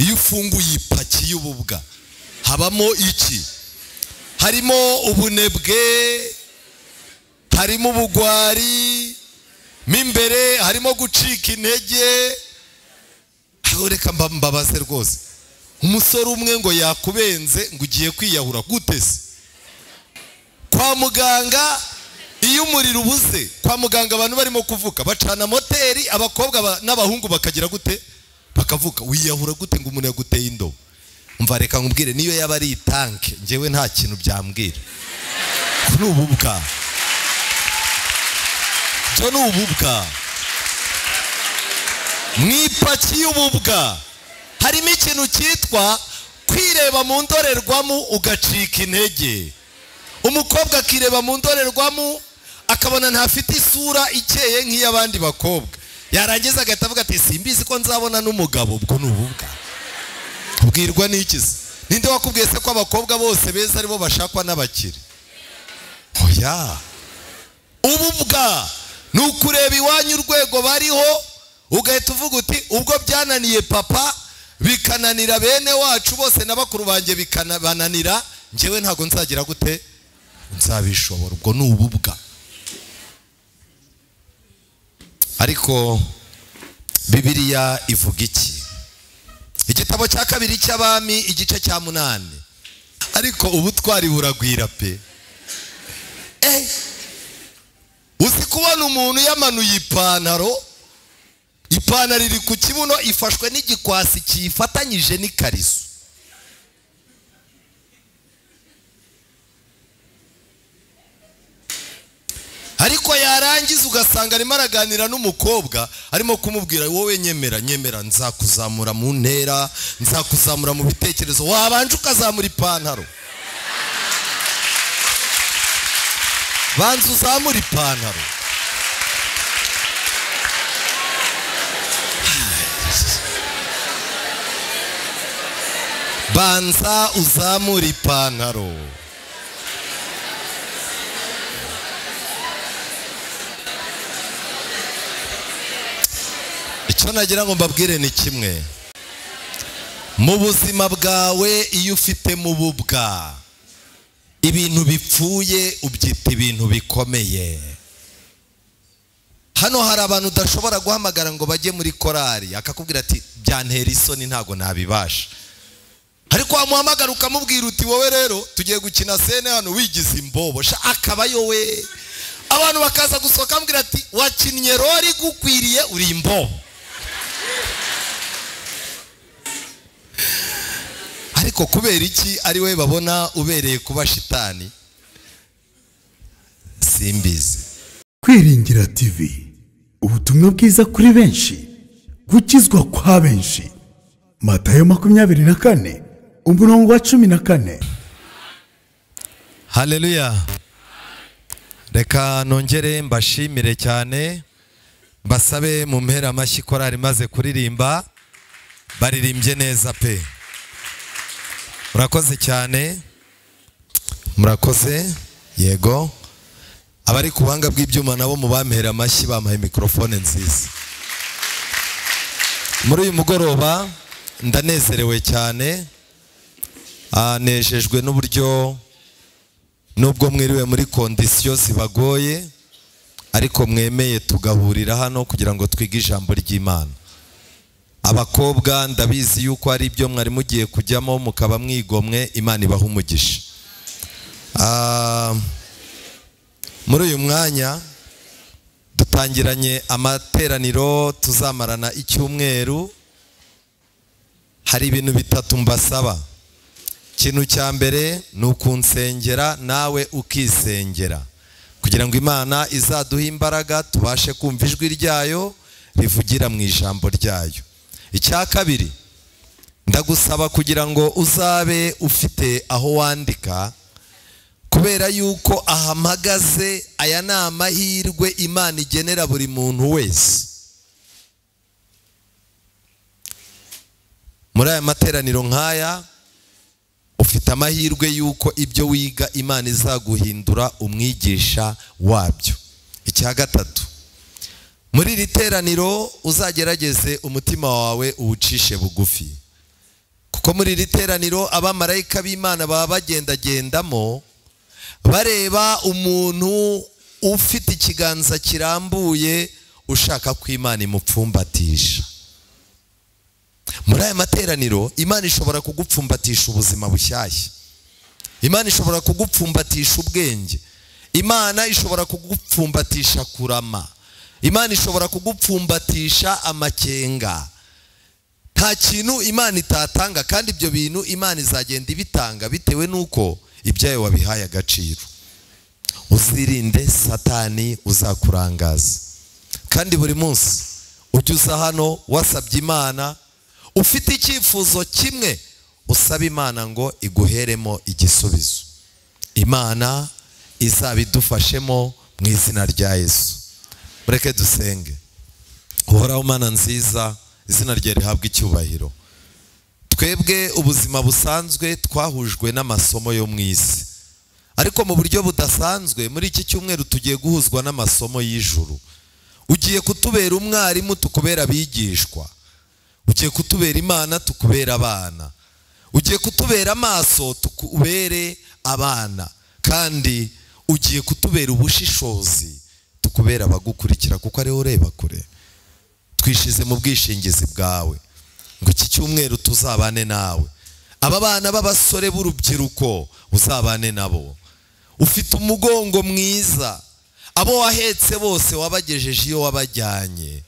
Iyo ufunguye ipaki y'ububwa habamo iki? Harimo ubunebwe, harimo ubugwari, mo imbere harimo gucika intege. Reka mbabaze rwose, umusore umwe ngo yakubenze ngo ugiye kwiyahura gute se? Kwa muganga iyo umuriro ubuze, kwa muganga abantu barimo kuvuka bacana moteri, abakobwa n'abahungu bakagira gute? Bakavuka. Wiyahura gute ngo umuntu yaguteye indobo? Umva reka nkubwire, niyo yaba ari itanke njyewe nta kintu byambwira. Ni ububwa, byo ni ububwa. Mu ipaki y'ububwa harimo ikintu cyitwa kwireba mu ndorerwamo ugacika intege. Umukobwa akireba mu ndorerwamo akabona ntafite isura ikeye nk'iy'abandi bakobwa, yarangiza agahita avuga ati simbizi ko nzabona n'umugabo. Ubwo ni ububwa. Ubwirwa n'iki se? Ninde wakubwiye se ko abakobwa bose beza aribo bashakwa n'abakire? Oya, ububwa ni ukureba iwanyu urwego bariho ugahita uvuga uti ubwo byananiye papa bikananira bene wacu bose na bakuru banjye bikanabananira, njyewe ntago nzagira gute? Nzabishobora. Ubwo ni ububwa. Ariko Bibiliya ivuga iki? Igitabo cya kabiri cy'Abami igice cya 8. Ariko ubutwari buragwira pe. Uzi kubona umuntu yamanuye ipantaro, ipantaro iri ku kibuno ifashwe n'igikwasi kifatanyije n'ikariso. Ariko yarangiza ugasanga arimo araganira n'umukobwa, arimo kumubwira wowe nyemera nyemera, nzakuzamura mu ntera, nzakuzamura mu bitekerezo. Wabanje ukazamura ipantaro, banza uzamura ipantaro. Banza uzamura ipantaro. Icyo nagira ngo mbabwire ni kimwe: mu buzima bwawe iyo ufite mu bubwa ibintu bipfuye ubyita ibintu bikomeye. Hano hari abantu udashobora guhamagara ngo bajye muri korari, akakubwira ati byantera isoni ntago nabibasha. Ariko wamuhamagara ukamubwira uti wowe rero tugiye gukina sene hano wigize imbobo, sha akaba yowe. Abantu bakaza gusohoka ambwira ati wakinnye rori gukwiriye uri imbobo. Ariko kubera iki ari we babona ubereye kuba shitani? Simbizi. Kwiringira TV, ubutumwa bwiza kuri benshi, gukizwa kwa benshi. Matayo 24 umurongo wa 14. Haleluya. Reka nongere mbashimire cyane, mbasabe mu mpera amashyi korari maze kuririmba, baririmbye neza pe. Murakoze cyane, murakoze. Yego, abari ku buhanga bw'ibyuma nabo mu bampera amashyi, bampaye mikrofone nziza. Muri uyu mugoroba ndanezerewe cyane, nejejwe n'uburyo nubwo mwiriwe muri kondisiyo zibagoye, ariko mwemeye tugahurira hano kugira ngo twige ijambo ry'Imana. Abakobwa ndabizi yuko ari ibyo mwari mugiye kujyamo mukaba mwigomwe, Imana ibaha umugisha. Muri uyu mwanya dutangiranye amateraniro tuzamarana icyumweru. Hari ibintu bitatu mbasaba. Ikintu cya mbere ni ukunsengera nawe ukisengera, kugira ngo Imana izaduhe imbaraga tubashe kumva ijwi ryayo rivugira mu ijambo ryayo. Icya kabiri, ndagusaba kugira ngo uzabe ufite aho wandika, kubera yuko ahamagaze aya ni amahirwe Imana igenera buri muntu wese. Muri aya materaniro nk'aya ufite amahirwe yuko ibyo wiga Imana izaguhindura umwigisha wabyo. Icya gatatu, muri iri teraniro uzagerageze umutima wawe uwucishe bugufi. Kuko muri iri teraniro abamarayika b'Imana baba bagendagendamo bareba umuntu ufite ikiganza kirambuye ushaka ko Imana imupfumbatisha. Muri aya materaniro Imana ishobora kugupfumbatisha ubuzima bushyashya. Imana ishobora kugupfumbatisha ubwenge. Imana ishobora kugupfumbatisha kurama. Imana ishobora kugupfumbatisha amakenga. Nta kintu Imana itatanga, kandi ibyo bintu Imana izagenda ibitanga bitewe nuko ibyayo wabihaye agaciro. Uzirinde Satani uzakurangaza. Kandi buri munsi ujye uza hano wasabye Imana, ufite icyifuzo kimwe, usaba Imana ngo iguheremo igisubizo. Imana izabidufashemo mu izina rya Yesu. Mureke dusenge. Uhoraho Mana nziza, izina rye rihabwe icyubahiro. Twebwe ubuzima busanzwe twahujwe n'amasomo yo mu isi, ariko mu buryo budasanzwe muri iki cyumweru tugiye guhuzwa n'amasomo y'ijuru. Ugiye kutubera umwarimu tukubera abigishwa. Ugiye kutubera Imana tukubera abana. Ugiye kutubera amaso tukubere abana. Kandi ugiye kutubera ubushishozi tukubera abagukurikira, kuko ariho ureba kure. Twishize mu bwishingizi bwawe ngo iki cyumweru tuzabane nawe. Aba bana b'abasore b'urubyiruko uzabane nabo. Ufite umugongo mwiza, abo wahetse bose wabagejeje iyo wabajyanye.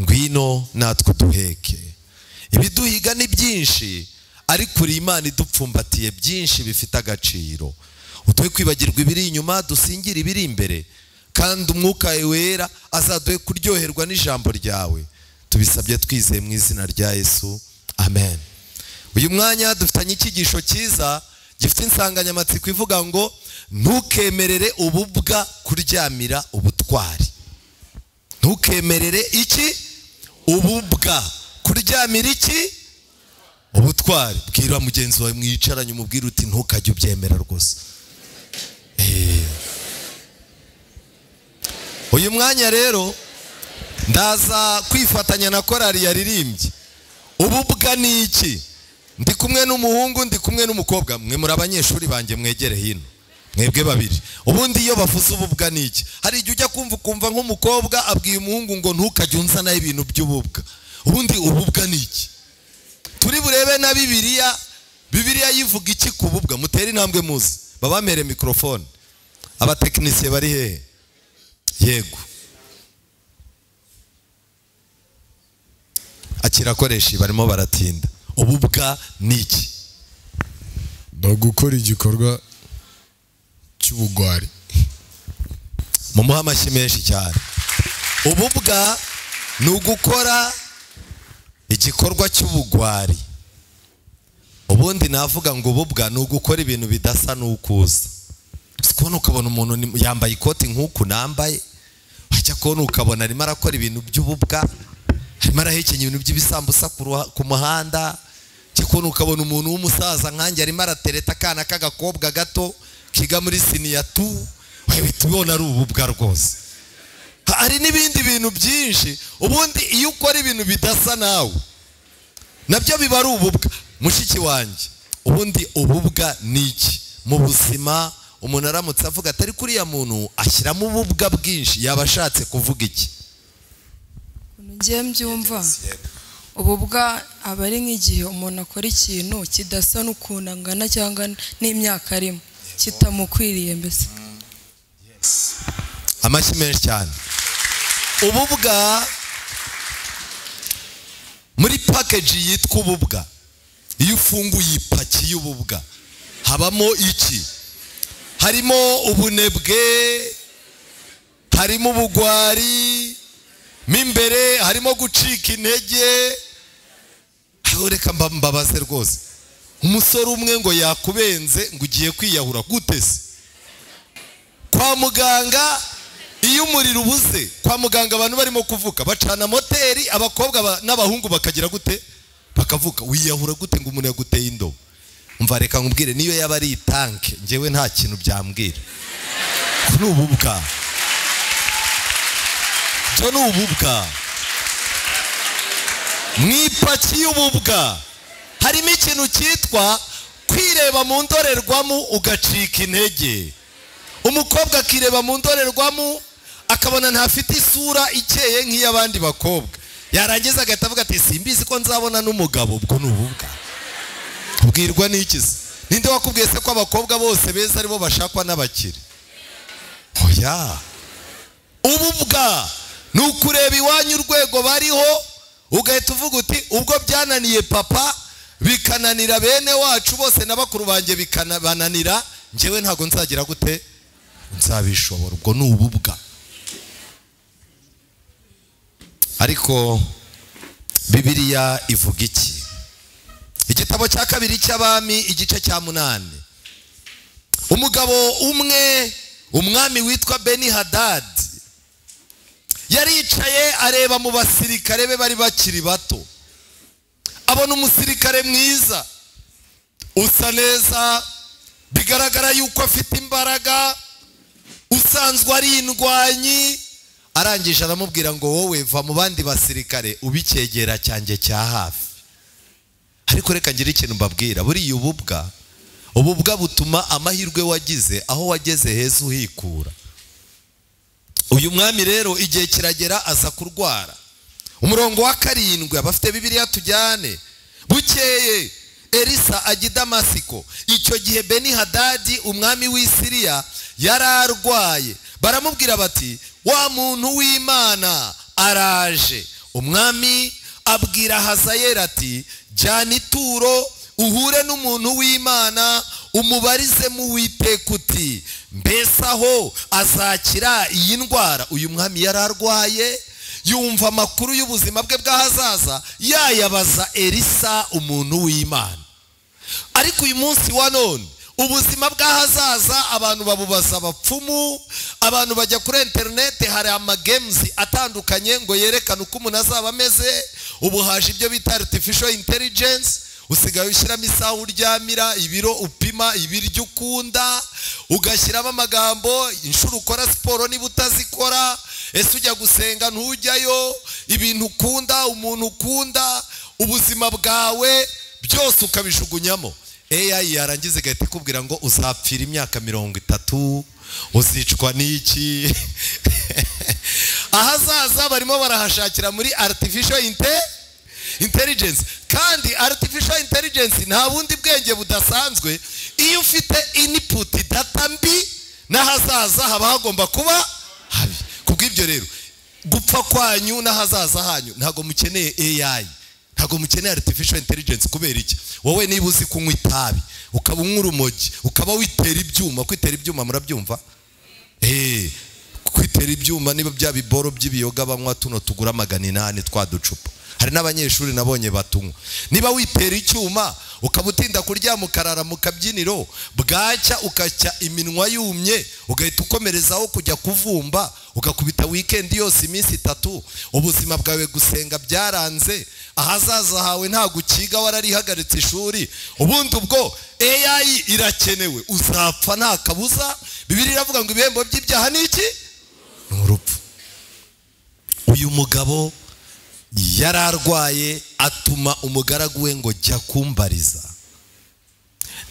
Ngwino natwe duheke. Ibiduhiga ni byinshi, ariko uri Imana idupfumbatiye byinshi bifite agaciro. Utuye kwibagirwa ibiri inyuma, dusingire ibiri imbere, kandi umwuka wera azaduhe kuryoherwa n'ijambo ryawe. Tubisabye twizeye mu izina rya Yesu, amen. Uyu mwanya dufitanye icyigisho cyiza gifite insanganyamatsiko ivuga ngo ntukemerere ububwa kuryamira ubutwari. Ntukemerere iki? Ububwa kuryamira iki? Ubutwari. Bwira mugenzi wawe mwicaranye umubwire uti ntukajye ubyemera rwose. Uyu mwanya rero ndaza kwifatanya na korali yaririmbye. Ububwa ni iki? Ndi kumwe n'umuhungu, ndi kumwe n'umukobwa. Mwe muri abanyeshuri banjye mwegere hino, mwebwe babiri. Ubundi iyo bavuze ububwa ni iki? Hari igihe ujya kumva ukumva nk'umukobwa abwiye umuhungu ngo ntukajye unzana ibintu by'ububwa. Ubundi ububwa ni iki? Turi burebe na Bibiliya. Bibiliya yivuga iki ku bubwa? Mutere intambwe muzi. Babamere microphone. Abatekinisiye bari hehe? Yego. Akirakoresha barimo baratinda. Ububwa ni iki? No gukora igikorwa cy'ubugwari. Mumuha amashyi menshi cyane. Ububwa ni ugukora igikorwa cy'ubugwari. Ubundi navuga ngo ububwa ni ugukora ibintu bidasa n'ukuza. Kubona ukabona umuntu yambaye ikoti nk'uku nambaye, wajya kubona ukabona arimo arakora ibintu by'ububwa, arimo arahekenya ibintu by'ibisambusa ku muhanda. Cyo kubona ukabona umuntu w'umusaza nkanjye arimo aratereta akana k'agakobwa gato kiga muri siniya 2, wewe tubona ari ububwa rwose. Hari n'ibindi bintu byinshi. Ubundi iyo ukora ibintu bidasa nawe nabyo biba ari ububwa. Mushiki wanjye, ubundi ububwa ni iki mu buzima? Umuntu aramutse avuga atari kuriya muntu ashyiramo ububwa bwinshi, yaba ashatse kuvuga iki? Ngiye mbyumva ububwa aba ari nk'igihe umuntu akora ikintu kidasa n'ukuntu angana cyangwa n'imyaka arimo, kitamukwiriye mbese. Amashyi menshi cyane. Ububwa muri package yitwa ububwa, iyo ufunguye ipaki y'ububwa habamo iki? Harimo ubunebwe, harimo ubugwari, mimbere harimo gucika intege. Reka mbabaze rwose, umusore umwe ngo yakubenze ngo ugiye kwiyahura gute se? Kwa muganga iyo umuriro ubuze, kwa muganga abantu barimo kuvuka bacana moteri, abakobwa n'abahungu bakagira gute? Bakavuka. Wiyahura gute ngo umuntu yaguteye indobo? Umva reka nkubwire, niyo yaba ari itanke njyewe nta kintu byambwira. Ni ububwa. Byo ni ububwa. Mu ipaki y'ububwa Harimo ikintu cyitwa kwireba mu ndorerwamo ugacika intege. Umukobwa akireba mu ndorerwamo akabona ntafite isura ikeye nk'iy'abandi bakobwa, yarangiza agahita avuga ati simbizi ko nzabona n'umugabo. Ubwo ni ububwa. Ubwirwa n'iki se? Ninde wakubwiye se ko abakobwa bose beza aribo bashakwa n'abakire? Oya. Ububwa ni ukureba iwanyu urwego bariho ugahita uvuga uti ubwo byananiye papa bikananira bene wacu bose na bakuru banjye bikanabananira, njyewe ntago nzagira gute, nzabishobora. Ubwo ni ububwa. Ariko Bibiliya ivuga iki? Igitabo cya kabiri cy'Abami igice cya 8. Umugabo umwe, umwami witwa Beni Hadad, yaricaye areba mu basirikare be bari bakiri bato, abona umusirikare mwiza usa neza, bigaragara yuko afite imbaraga, usanzwe ari indwanyi. Arangije aramubwira ngo wowe va mu bandi basirikare ubikegera cyanjye cya hafi. Ariko reka ngire ikintu mbabwira, buriya ububwa butuma amahirwe wagize aho wageze heza uhikura. Uyu mwami rero igihe kiragera aza kurwara. Umurongo wa 7, abafite Bibiliya tujyane. Bukeye Elisa ajya i Damasiko. Icyo gihe Beni Hadadi umwami w'i Siriya yararwaye. Baramubwira bati wa muntu w'Imana araje. Umwami abwira Hazayeli ati jyana ituro uhure n'umuntu w'Imana umubarize mu Uwiteka uti mbese aho azakira iyi ndwara. Uyu mwami yararwaye, yumva amakuru y'ubuzima bwe bw'ahazaza yayabaza Elisa umuntu w'Imana. Ariko uyu munsi wa none ubuzima bw'ahazaza abantu babubaza abapfumu, abantu bajya kuri interineti, hari amagames atandukanye ngo yerekane uko umuntu azaba ameze. Ubu haje ibyo bita artificial intelligence, usigaye ushyiramo isaha uryamira, ibiro upima, ibiryo ukunda, ugashyiramo amagambo, inshuro ukora siporo niba utazikora, ese ujya gusenga ntujyayo, ibintu ukunda, umuntu ukunda, ubuzima bwawe byose ukabijugunyamo. AI yarangiza igahita ikubwira ngo uzapfira imyaka 30, uzicwa n'iki. Ahazaza barimo barahashakira muri artificial intelligence. Kandi artificial intelligence nta bundi bwenge budasanzwe, iyo ufite input data mbi n'ahazaza haba hagomba kuba habi. Kubw'ibyo rero gupfa kwanyu n'ahazaza hanyu ntago mukeneye AI, ntago mukeneye artificial intelligence. Kubera iki? Wowe niba uzi kunywa itabi, ukaba unywa urumogi, ukaba witera ibyuma, kwitera ibyuma murabyumva? Kwitera ibyuma niba bya biboro by'ibiyoga banywa tuno tugura 800 twa ducupa. Hari n'abanyeshuri nabonye batunywa. Niba witera icyuma ukaba utinda kuryama ukarara mu kabyiniro, bwacya ukacya iminwa yumye, ugahita ukomerezaho kujya kuvumba, ugakubita weekend yose iminsi 3, ubuzima bwawe gusenga byaranze, ahazaza hawe nta gukiga, wararihagaritse ishuri. Ubundi ubwo AI irakenewe, uzapfa nta kabuza. Bibiliya iravuga ngo ibihembo by'ibyaha ni iki? Ni urupfu. Uyu mugabo yararwaye, atuma umugaragu we ngo jya kumbariza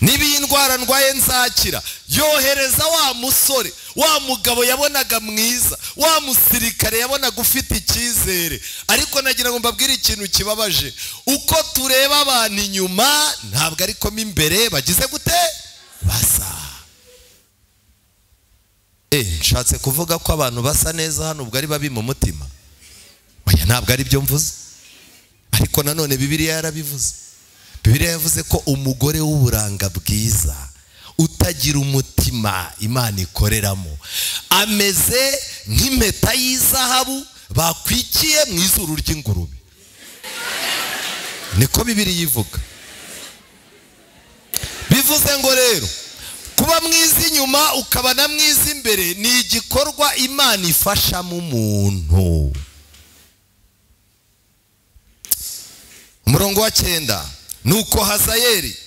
niba iyi ndwara ndwaye nzakira. Yohereza wa musore, wa mugabo yabonaga mwiza, wa musirikare yabonaga ufite icyizere. Ariko nagira ngo mbabwire ikintu kibabaje, uko tureba abantu inyuma ntabwo ariko mo imbere bagize gute basa. Nshatse kuvuga ko abantu basa neza hano ubwo ari babi mu mutima? Oya, ntabwo ari byo mvuze. Ariko nanone Bibiliya yarabivuze. Bibiliya yavuze ko umugore w'uburanga bwiza utagira umutima Imana ikoreramo ameze nk'impeta y'izahabu bakwikiye mu izuru ry'ingurube. Niko Bibiliya ivuga. Bivuze ngo rero kuba mwiza inyuma ukaba na mwiza imbere ni igikorwa Imana ifashamo umuntu. Umurongo wa 9, nuko Hazayeli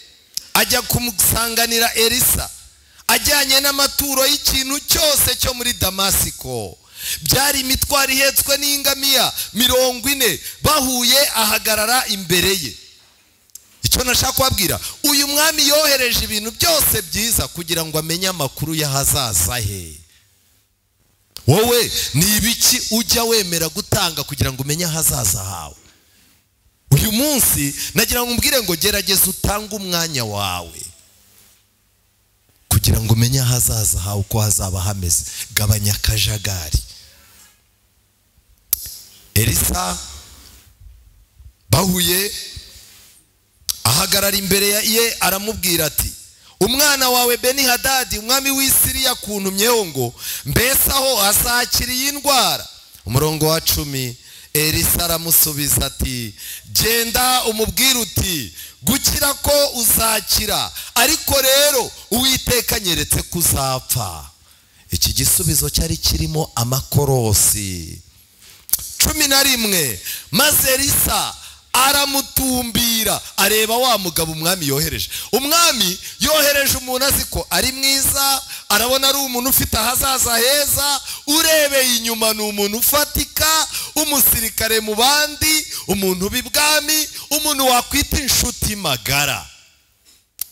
ajya kumusanganira Elisa ajyanye n'amaturo y'ikintu cyose cyo muri Damasiko. Byari imitwaro ihetswe n'ingamiya 40. Bahuye ahagarara imbere ye. Icyo nashaka kubabwira, uyu mwami yohereje ibintu byose byiza kugira ngo amenye amakuru y'ahazaza he. Wowe ni ibiki ujya wemera gutanga kugira ngo umenye ahazaza hawe? Uyu munsi nagira ngo umbwire ngo gerageza utange umwanya wawe kugira ngo umenye ahazaza hawe uko hazaba hameze. Gabanya akajagari. Elisa bahuye, ahagarara imbere ye aramubwira ati umwana wawe Beni-Hadadi umwami w'i Siriya kuntumyeho ngo mbese aho azakira iyi ndwara. Umurongo wa 10, Elisa aramusubiza ati genda umubwire uti gukira ko uzakira, ariko rero Uwiteka anyeretse ko uzapfa. Iki gisubizo cyari kirimo amakorosi. 11, maze Elisa aramutumbira areba wa mugabo umwami yohereje. Umwami yohereje umuntu azi ko ari mwiza, arabona ari umuntu ufite ahazaza heza, urebeye inyuma ni umuntu ufatika, umusirikare mu bandi, umuntu b'ibwami, umuntu wakwita inshuti magara.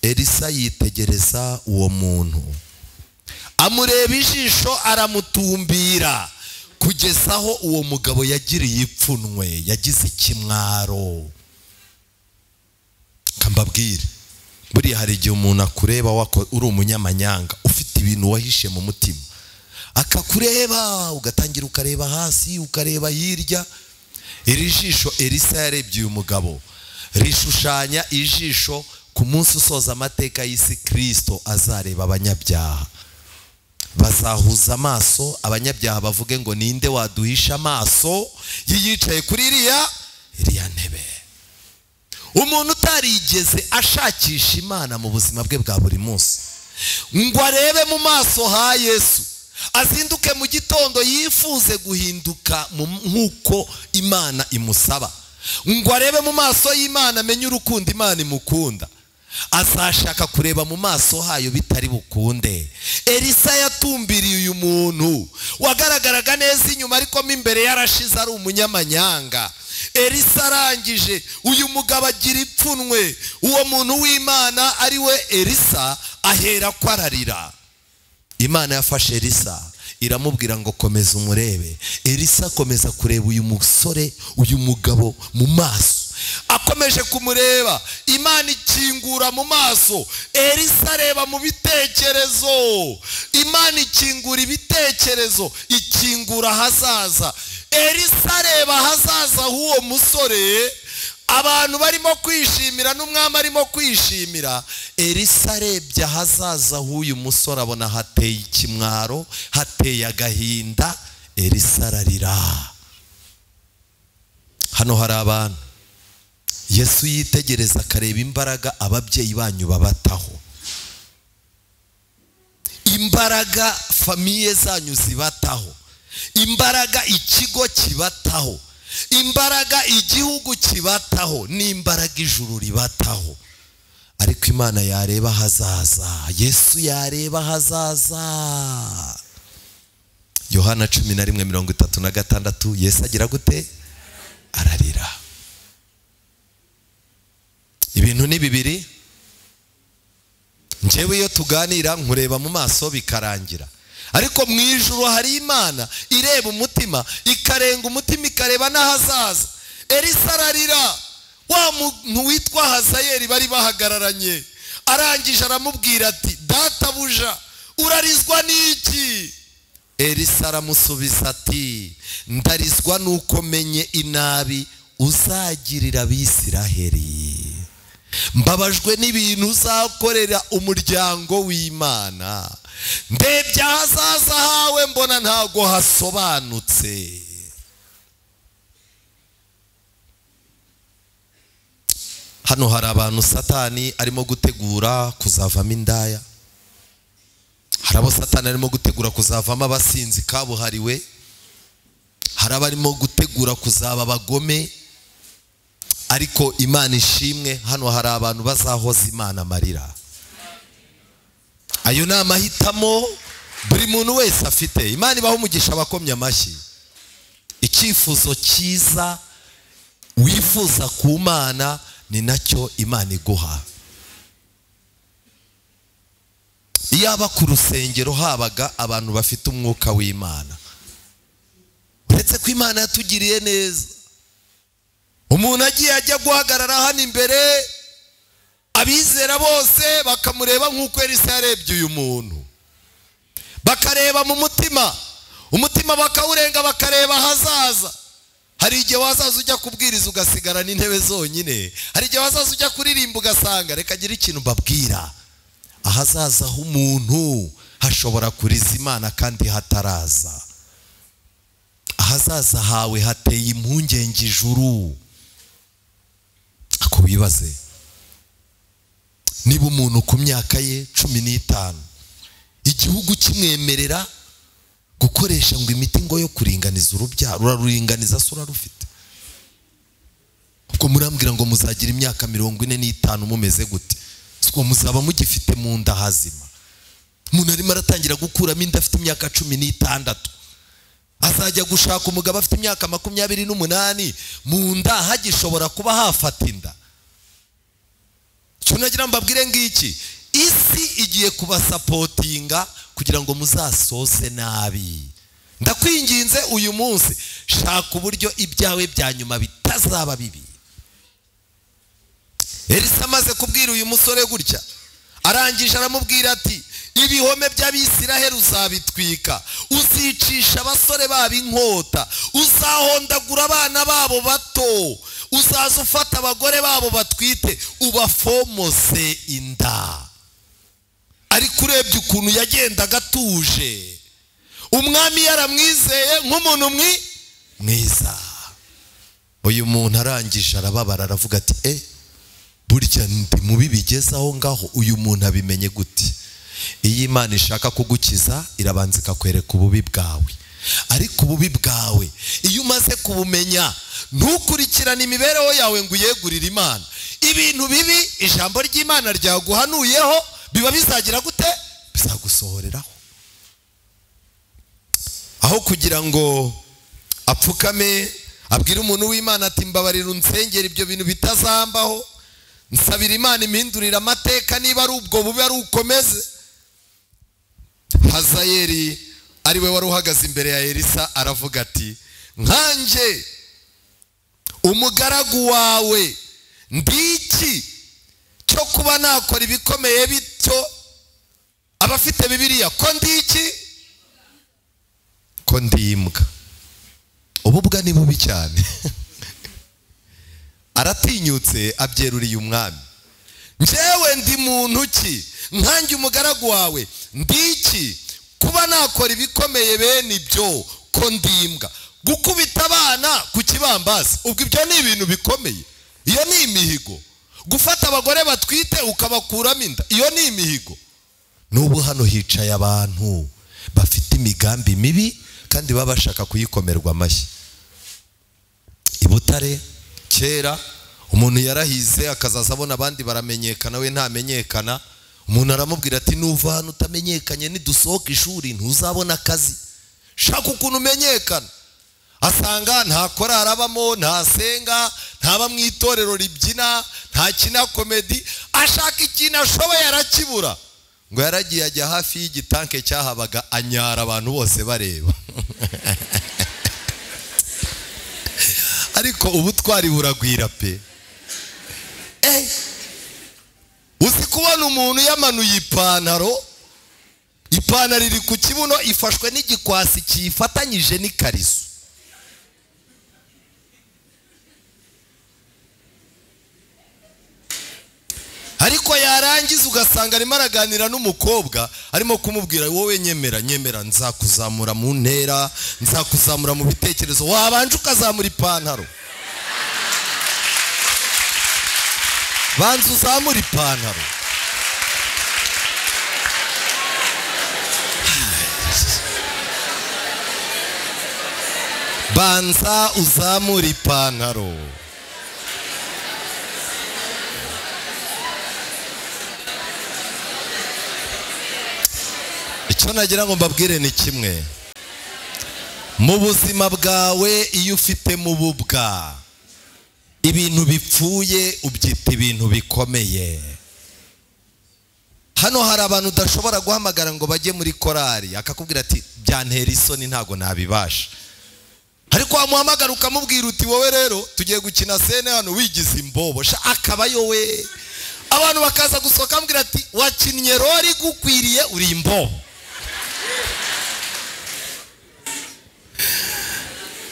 Elisa yitegereza uwo muntu, amureba ijisho, aramutumbira kugeza aho uwo mugabo yagiriye ipfunwe, yagize ikimwaro. Kambabwire, buriya hari igihe umuntu akureba uri umunyamanyanga, ufite ibintu wahishe mu mutima, akakureba ugatangira ukareba hasi, ukareba hirya. Iri jisho Elisa yarebye uyu mugabo rishushanya ijisho ku munsi usoza amateka y'isi Kristo azareba abanyabyaha. Bazahuza amaso, abanyabyaha bavuge ngo ninde waduhisha amaso yiyicaye kuri iriya ntebe. Umuntu utarigeze ashakisha Imana mu buzima bwe bwa buri munsi ngo arebe mu maso ha Yesu, azinduke mu gitondo yifuze guhinduka nk'uko Imana imusaba, ngo arebe mu maso y'Imana amenye urukundo Imana imukunda, azashaka kureba mu maso hayo bitari bukunde. Elisa yatumbiriye uyu muntu wagaragaraga neza inyuma, ariko mo imbere yarashize ari umunyamanyanga. Elisa arangije uyu mugabo agira ipfunwe. Uwo muntu w'Imana ari we Elisa ahera ko ararira. Imana yafashe Elisa iramubwira ngo komeza umurebe. Elisa akomeza kureba uyu musore, uyu mugabo mu maso. Akomeje kumureba, Imana ikingura mu maso. Elisa areba mu bitekerezo, Imana ikingura ibitekerezo, ikingura ahazaza. Elisa areba ahazaza h'uwo musore, abantu barimo kwishimira n'umwami arimo kwishimira. Elisa arebye ahazaza h'uyu musore abona hateye ikimwaro, hateye agahinda. Elisa ararira. Hano hari abantu Yesu yitegereza akareba imbaraga ababyeyi banyu babataho, imbaraga famiye zanyu zibataho, imbaraga ikigo kibataho, imbaraga igihugu kibataho, n'imbaraga ijuru ribataho. Ariko Imana yareba hazaza, Yesu yareba hazaza. Yohana 11:36, Yesu agira gute? Ararira. Ibintu ni bibiri. Njyewe iyo tuganira nkureba mu maso bikarangira, ariko mu ijuru hari Imana ireba umutima, ikarenga umutima, ikareba n'ahazaza. Elisa ararira. Wa muntu witwa Hazayeli bari bahagararanye, arangije aramubwira ati databuja urarizwa n'iki? Elisa aramusubiza ati ndarizwa nuko menye inabi uzagirira Abisiraheli, mbabajwe n'ibintu uzakorera umuryango w'Imana, ndebye ahazaza hawe mbona ntago hasobanutse. Hano hari abantu Satani arimo gutegura kuzavamo indaya, hari abo Satani arimo gutegura kuzavamo abasinzi kabuhariwe, hari abarimo gutegura kuzaba abagome. Ariko Imana ishimwe, hano hari abantu bazahoza Imana amarira. Ayo ni amahitamo buri muntu wese afite. Imana ibaho umugisha abakomye amashyi. Icyifuzo cyiza wifuza ku Mana ni nacyo Imana iguha. Iyaba ku rusengero habaga abantu bafite umwuka w'Imana, uretse ko Imana yatugiriye neza, umuntu agiye ajya guhagarara hano imbere, abizera bose bakamureba nk'uko Elisa yarebye uyu muntu, bakareba mu mutima, umutima bakawurenga, bakareba ahazaza. Hari igihe wazaza ujya kubwiriza ugasigara n'intebe zonyine, hari igihe wazaza ujya kuririmba ugasanga reka gira ikintu mbabwira, ahazaza h'umuntu hashobora kuriza Imana kandi hataraza. Ahazaza hawe hateye impungenge ijuru. Ako wibaze niba umuntu ku myaka ye 15 igihugu kimwemerera gukoresha ngo imiti ngo yo kuringaniza urubyaro, uraruringaniza se urarufite? Ubwo murambwira ngo muzagira imyaka 45 mumeze gute? Siko muzaba mugifite mu nda hazima? Umuntu arimo aratangira gukuramo inda afite imyaka 16, azajya gushaka umugabo afite imyaka 28, mu nda hagishobora kuba hafata inda. Cyo nagira mbabwire ngiki, isi igiye kubasapotinga kugira ngo muzasoze nabi. Ndakwinginze uyu munsi, shaka uburyo ibyawe bya nyuma bitazaba bibi. Elisa amaze kubwira uyu musore gutya, arangije aramubwira ati ibihome by'Abisiraheli uzabitwika, uzicisha abasore babo inkota, uzahondagura abana babo bato, uzaza ufata abagore babo batwite ubafomose inda. Ariko urebye ukuntu yagendaga atuje, umwami yaramwizeye nk'umuntu mwiza. Uyu muntu arangije arababara, aravuga ati burya ndi mubi bigeze aho ngaho, uyu muntu abimenye gute? Iyo Imana ishaka kugukiza irabanza ikakwereka ububi bwawe. Ariko ububi bwawe iyo umaze kubumenya, ntukurikirane imibereho yawe ngo uyegurire Imana. Ibintu bibi ijambo ry'Imana ryaguhanuyeho biba bizagira gute? Bizagusohoreraho. Aho kugira ngo apfukame abwire umuntu w'Imana ati mbabarira unsengera ibyo bintu bitazambaho, nsabira Imana impindurira amateka, niba ari ubwo bubi ari ukomeze. Hazayeli ariwe wari uhagaze imbere ya Elisa aravuga ati nkanjye umugaragu wawe ndiki cyo kuba nakora ibikomeye bityo? Abafite Bibiliya ko ndiki? Ko ndimbwa. Ububwa ni bubi cyane. Aratinyutse abyeruriye umwami, njyewe ndi muntu ki nkanjye umugaragu wawe ndiki kuba nakora ibikomeye bene ibyo? Ko ndimbwa. Gukubita abana ku kibambasi, ubwo ibyo ni ibintu bikomeye, iyo ni imihigo. Gufata abagore batwite ukabakuramo inda, iyo ni imihigo. N'ubu hano hicaye abantu bafite imigambi mibi kandi baba bashaka kuyikomerwa amashyi. I Butare kera umuntu yarahize akazaza abona abandi baramenyekana, we ntamenyekana. Umuntu aramubwira ati nuva hano utamenyekanye nidusohoka ishuri ntuzabona akazi, shaka ukuntu umenyekana. Asanga nta korari abamo, ntasenga, ntaba mu itorero ribyina, ntakina komedi, ashaka ikintu ashoboye arakibura. Ngo yaragiye ajya hafi y'igitanke cyahabaga anyara abantu bose bareba. Ariko ubutwari buragwira pe. Uzi kubona umuntu yamanuye ipantaro, ipantaro iri ku kibuno ifashwe n'igikwasi kiyifatanyije n'ikariso. Ariko yarangiza ugasanga arimo araganira n'umukobwa, arimo kumubwira wowe nyemera nyemera, nzakuzamura mu ntera, nzakuzamura mu bitekerezo, wabanje ukazamura ipantaro. Banza uzamura ipantaro. Banza uzamura ipantaro. Icyo nagira ngo mbabwire ni kimwe. Mu buzima bwawe iyo ufite mu bubwa, Ibintu bipfuye ubyita ibintu bikomeye. Hano hari abantu udashobora guhamagara ngo bajye muri korari, akakubwira ati byantera isoni ntago nabibasha. Ariko wamuhamagara ukamubwira uti wowe rero tugiye gukina sene hano wigize imbobo, akaba yowe. Abantu bakaza gusohoka ambwira ati wakinnye rori gukwiriye uri imbobo.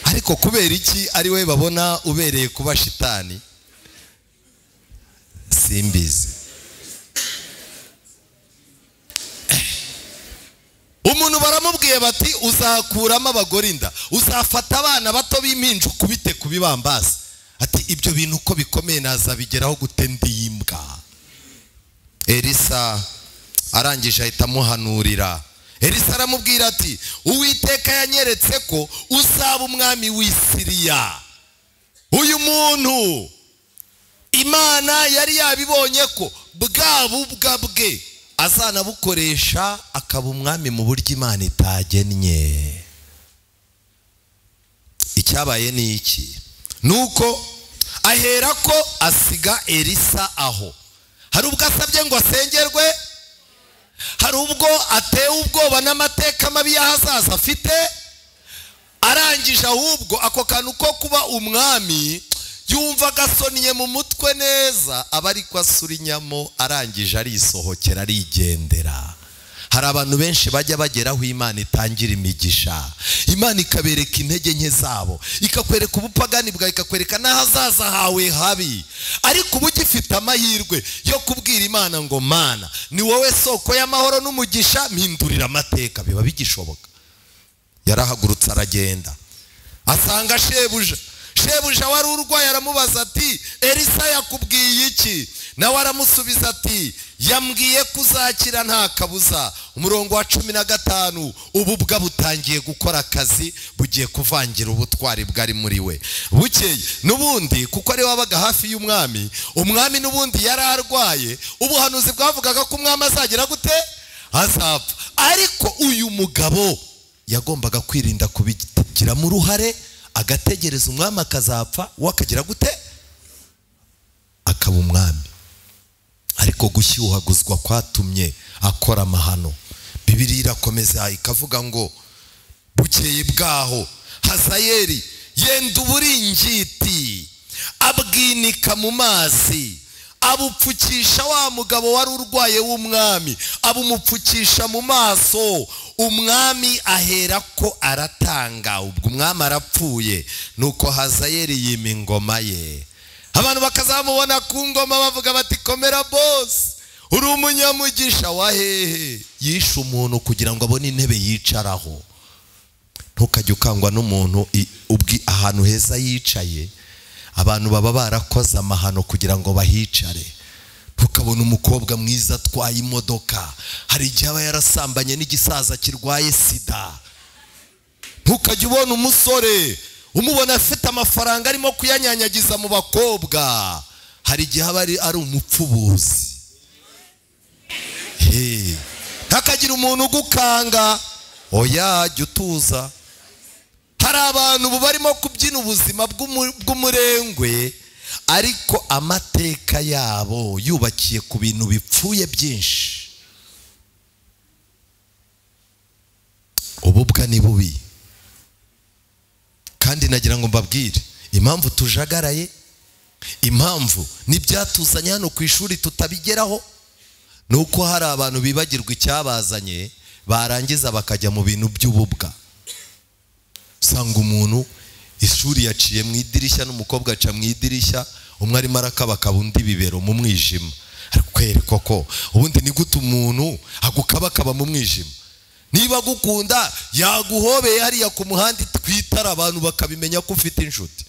Ariko kubera iki ari we babona ubereye kuba shitani? Simbizi. Umuntu baramubwiye bati uzakuramo abagore inda, uzafata abana bato b'impinja ukubite ku bibambasi. Ati ibyo bintu uko bikomeye nazabigeraho gute ndi imbwa? Elisa arangije ahita amuhanurira. Elisa aramubwira ati Uwiteka yanyeretse ko uzaba umwami w'i Siriya. Uyu muntu Imana yari yabibonye ko bwa bubwa bwe azanabukoresha akaba umwami mu buryo Imana itagennye. Icyabaye ni iki? Nuko ahera ko asiga Elisa aho. Hari ubwo asabye ngo asengerwe, hari ubwo atewe ubwoba n'amateka mabi y'ahazaza afite. Arangije ahubwo ako kantu ko kuba umwami yumva agasoniye mu mutwe neza, aba ariko asura inyamo. Arangije arisohokera arigendera. Hari abantu benshi bajya bageraho Imana itangira imigisha, Imana ikabereka intege nke zabo, ikakwereka ubupagani bwawe, ikakwereka n'ahazaza hawe habi. Ariko uba ugifite amahirwe yo kubwira Imana ngo Mana ni wowe soko y'amahoro n'umugisha, mpindurira amateka. Biba bigishoboka. Yarahagurutse aragenda asanga shebuja. Shebuja wari urwaye aramubaza ati Elisa yakubwiye iki? Nawe aramusubiza ati yambwiye kuzakira nta kabuza. Umurongo wa 15, ububwa butangiye gukora akazi, bugiye kuvangira ubutwari bwari muri we. Bukeye n'ubundi kuko ari wabaga hafi y'umwami, umwami n'ubundi yari arwaye, ubuhanuzi bwavugaga ko umwami azagira gute? Azapfa. Ariko uyu mugabo yagombaga kwirinda kubigiramo uruhare, agategereza umwami akazapfa, we akagira gute? Akaba umwami. Ariko gushyuhaguzwa kwatumye akora amahano. Bibiliya irakomeza ikavuga ngo bukeye bwaho Hazayeli yenda uburingiti abwinika mu mazi, abupfukisha wa mugabo wari urwaye w'umwami, abumupfukisha mu maso. Umwami ahera ko aratanga. Ubwo umwami arapfuye, nuko Hazayeli yima ingoma ye. Abantu bakazamubona ku ngoma bavuga bati komera boss, uri umunyamugisha wa hehe? Yishe umuntu kugira ngo abone intebe yicaraho. Ntukajye ukangwa n'umuntu ubwi ahantu heza yicaye. Abantu baba barakoze amahano kugira ngo bahicare. Ntukabona umukobwa mwiza atwaye imodoka, hari igihe aba yarasambanye n'igisaza kirwaye sida. Ntukajye ubona umusore umubona afite amafaranga arimo kuyanyanyagiza mu bakobwa, hari igihe aba ari umupfubuzi. Ntakagira umuntu ugukanga, oya jya utuza. Hari abantu ubu barimo kubyina ubuzima bw'umurengwe, ariko amateka yabo yubakiye ku bintu bipfuye byinshi. Ububwa ni bubi. Kandi nagira ngo mbabwire impamvu tujagaraye, impamvu n'ibyatuzanye hano ku ishuri tutabigeraho, nuko hari abantu bibagirwa icyabazanye, barangiza bakajya mu bintu by'ububwa. Usanga umuntu ishuri yaciye mu idirishya n'umukobwa aca mu idirishya, umwe arimo arakabakaba undi bibero mu mwijima. Ariko koko ubundi ni gute umuntu agukabakaba mu mwijima? Niba agukunda yaguhobeye hariya ku muhanda twitara abantu bakabimenya ko ufite inshuti.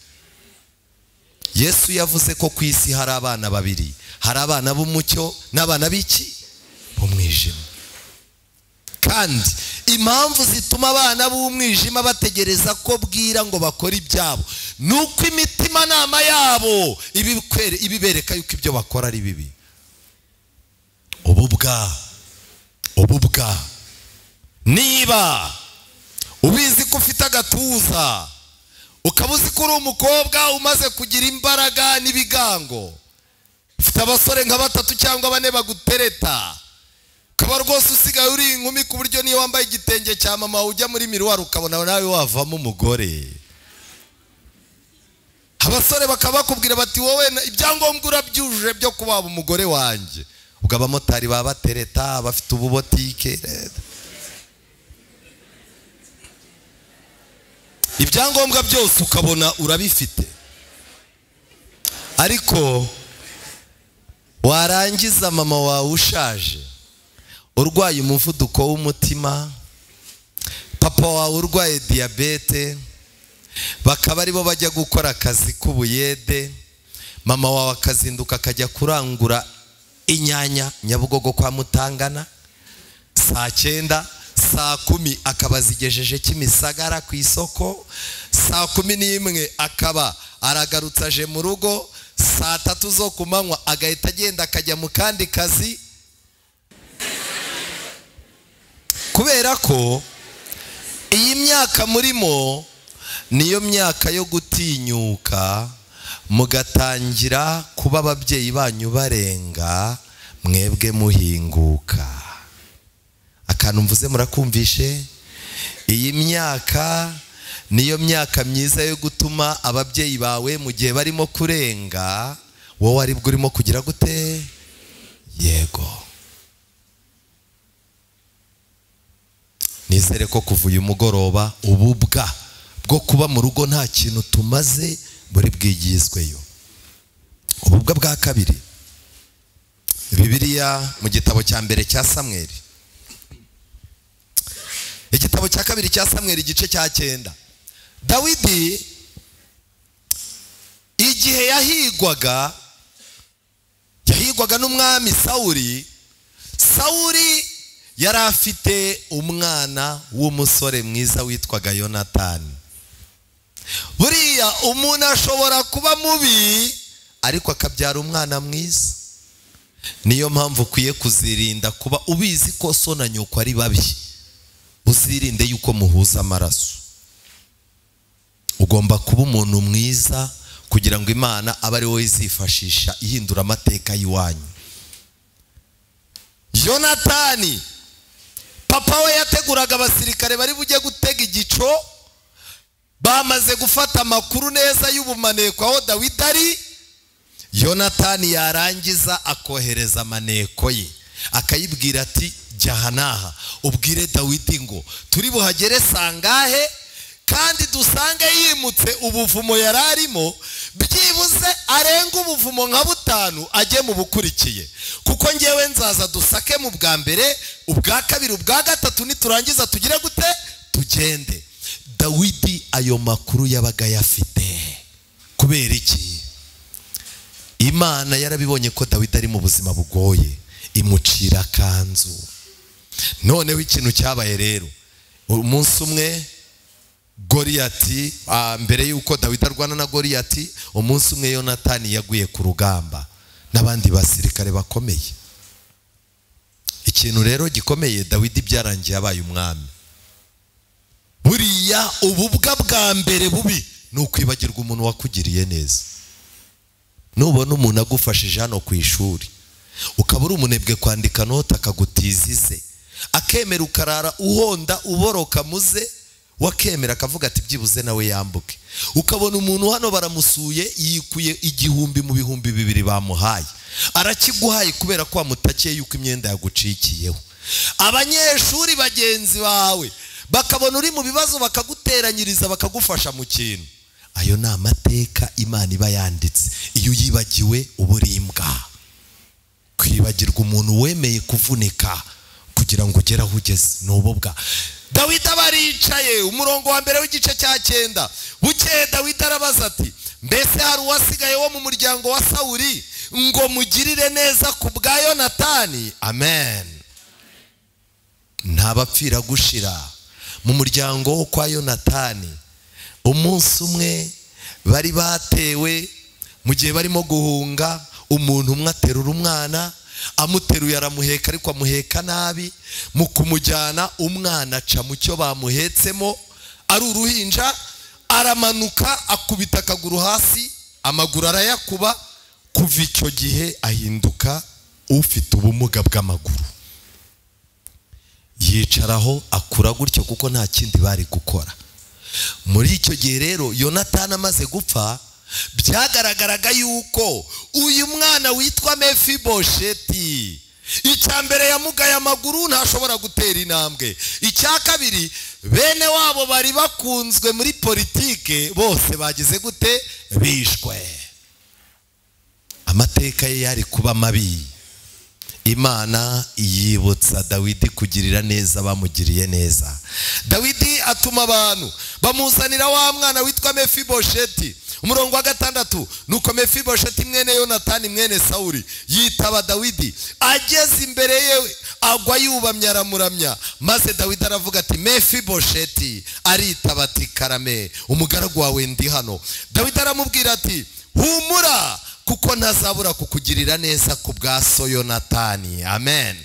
Yesu yavuze ko ku isi hari abana babiri, hari abana b'umucyo n'abana b'iki? B'umwijima. Kandi impamvu zituma abana b'umwijima bategereza ko bwira ngo bakore ibyabo, nuko imitima nama yabo ibibereka yuko ibyo bakora ari bibi. Ububwa niba ubizi ko ufite agatuza, Ukaba uzi ko uri umukobwa umaze kugira imbaraga n'ibigango, ufite abasore nka 3 cyangwa 4 bagutereta, ukaba rwose usigaye uri inkumi ku buryo niyo wambaye igitenge cya mama ujya muri miruwari ukabona nawe wavamo umugore. Abasore bakaba bakubwira bati wowe ibyangombwa urabyujuje byo kuba umugore wanjye. Ubwo abamotari baba batereta, bafite ububotike, ibyangombwa byose ukabona urabifite. Ariko warangiza mama wawe ushaje, urwaye umuvuduko w'umutima, papa wawe urwaye diyabete, bakaba aribo bajya gukora akazi k'ubuyede, mama wawe akazinduka akajya kurangura inyanya Nyabugogo kwa Mutangana saa 9, saa 10 akaba zigejeje Kimisagara ku isoko, saa 11 akaba aragarutse aje mu rugo, saa 3 zo kumanywa agahita agenda akajya mu kandi kazi. Kubera ko iyi myaka murimo niyo myaka yo gutinyuka, mugatangira kuba ababyeyi banyu barenga, mwebwe muhinguka. Akantu mvuze murakumvishe? Iyi myaka niyo myaka myiza yo gutuma ababyeyi bawe mu gihe barimo kurenga, wowe aribwo urimo kugira gute? Yego. Nizere ko kuva uyu mugoroba ububwa bwo kuba mu rugo nta kintu tumaze buri bwigizweyo. Ububwa bwa kabiri, Bibiliya mu gitabo cya mbere cya Samweli, igitabo cya kabiri cya Samweli igice cya 9, Dawidi igihe yahigwaga n'umwami Sawuli. Sawuli yari afite umwana w'umusore mwiza witwaga Yonatani. Buriya umuntu ashobora kuba mubi ariko akabyara umwana mwiza. Niyo mpamvu ukwiye kuzirinda kuba ubizi ko so na nyoko ari babi, uzirinde yuko muhuza amaraso. Ugomba kuba umuntu mwiza kugira ngo Imana abe ari wowe izifashisha ihindura amateka y'iwanyu. Yonatani papa we yateguraga abasirikare bari bujye gutega igico, bamaze gufata amakuru neza y'ubumaneko aho Dawidi ari. Yonatani yarangiza akohereza amaneko ye, akayibwira ati jya aha n'aha ubwire Dawidi ngo turi buhagere sangahe, kandi dusange yimutse ubuvumo yari arimo, byibuze arenga ubuvumo nka 5 ajye mu bukurikiye, kuko ngewe nzaza dusake mu bwa mbere, ubwa kabiri, ubwa gatatu, niturangiza tugire gute? Tugende. Dawidi ayo makuru yabaga yafite. Kubera iki? Imana yarabibonye ko Dawidi ari mu buzima bugoye, imucira akanzu. Noneho ikintu cyabaye rero, umunsi umwe Goliyati, mbere yuko Dawidi arwana na Goliyati, umunsi umwe Yonatani yaguye ku rugamba n'abandi basirikare bakomeye. Ikintu rero gikomeye, Dawidi byarangiye abaye umwami. Buriya ububwa bwa mbere bubi ni ukwibagirwa umuntu wakugiriye neza. Nubona umuntu agufashije hano ku ishuri, ukaba uri umunebwe kwandika note akagutiza ize, akemera ukarara uhonda uboroka muze, wakemera akavuga ati byibuze nawe yambuke. Ukabona umuntu hano baramusuye yikuye 1000 mu 2000 bamuhaye, arakiguhaye kubera ko wamutakiye yuko imyenda yagucikiyeho. Abanyeshuri bagenzi bawe bakabona uri mu bibazo bakaguteranyiriza bakagufasha mu kintu. Ayo ni amateka Imana iba yanditse. Iyo uyibagiwe uba uri imbwa. Kwibagirwa umuntu wemeye kuvunika kugira ngo ugere aho ugeze ni ububwa. Dawidi aba aricaye, umurongo wa mbere w'igice cya 9. Bukeye Dawidi arabaza ati mbese hari uwasigaye wo mu muryango wa Sawuli ngo mugirire neza ku bwa Yonatani? Amen. Ntabapfira gushira mu muryango wo kwa Yonatani. Umunsi umwe bari batewe mu gihe barimo guhunga, umuntu umwe aterura umwana, amuteruye aramuheka, ariko amuheka nabi. Mu kumujyana umwana aca mu cyo bamuhetsemo ari uruhinja, Aramanuka akubita akaguru hasi, amaguru arayakuba. Kuva icyo gihe ahinduka ufite ubumuga bw'amaguru. Yicaraho akura gutyo kuko nta kindi bari gukora. Muri icyo gihe rero Yonatani amaze gupfa, byagaragaraga yuko uyu mwana witwa Mefibosheti, icya mbere yamugaye amaguru ntashobora gutera intambwe, icya kabiri bene wabo bari bakunzwe muri politike bose bagize gute? Bishwe. Amateka ye yari kuba mabi. Imana yibutsa Dawidi kugirira neza bamugiriye neza. Dawidi atuma abantu bamuzanira wa mwana witwa Mefibosheti. Umurongo wa 6, nuko Mefibosheti mwene Yonatani mwene Sauli yitaba Dawidi, ageze imbere ye agwa yubamye aramuramya. Maze Dawidi aravuga ati Mefibosheti. Aritaba ati karame, umugaragu wawe ndi hano. Dawidi aramubwira ati humura, kuko ntazabura kukugirira neza ku bwa so Yonatani. Amen.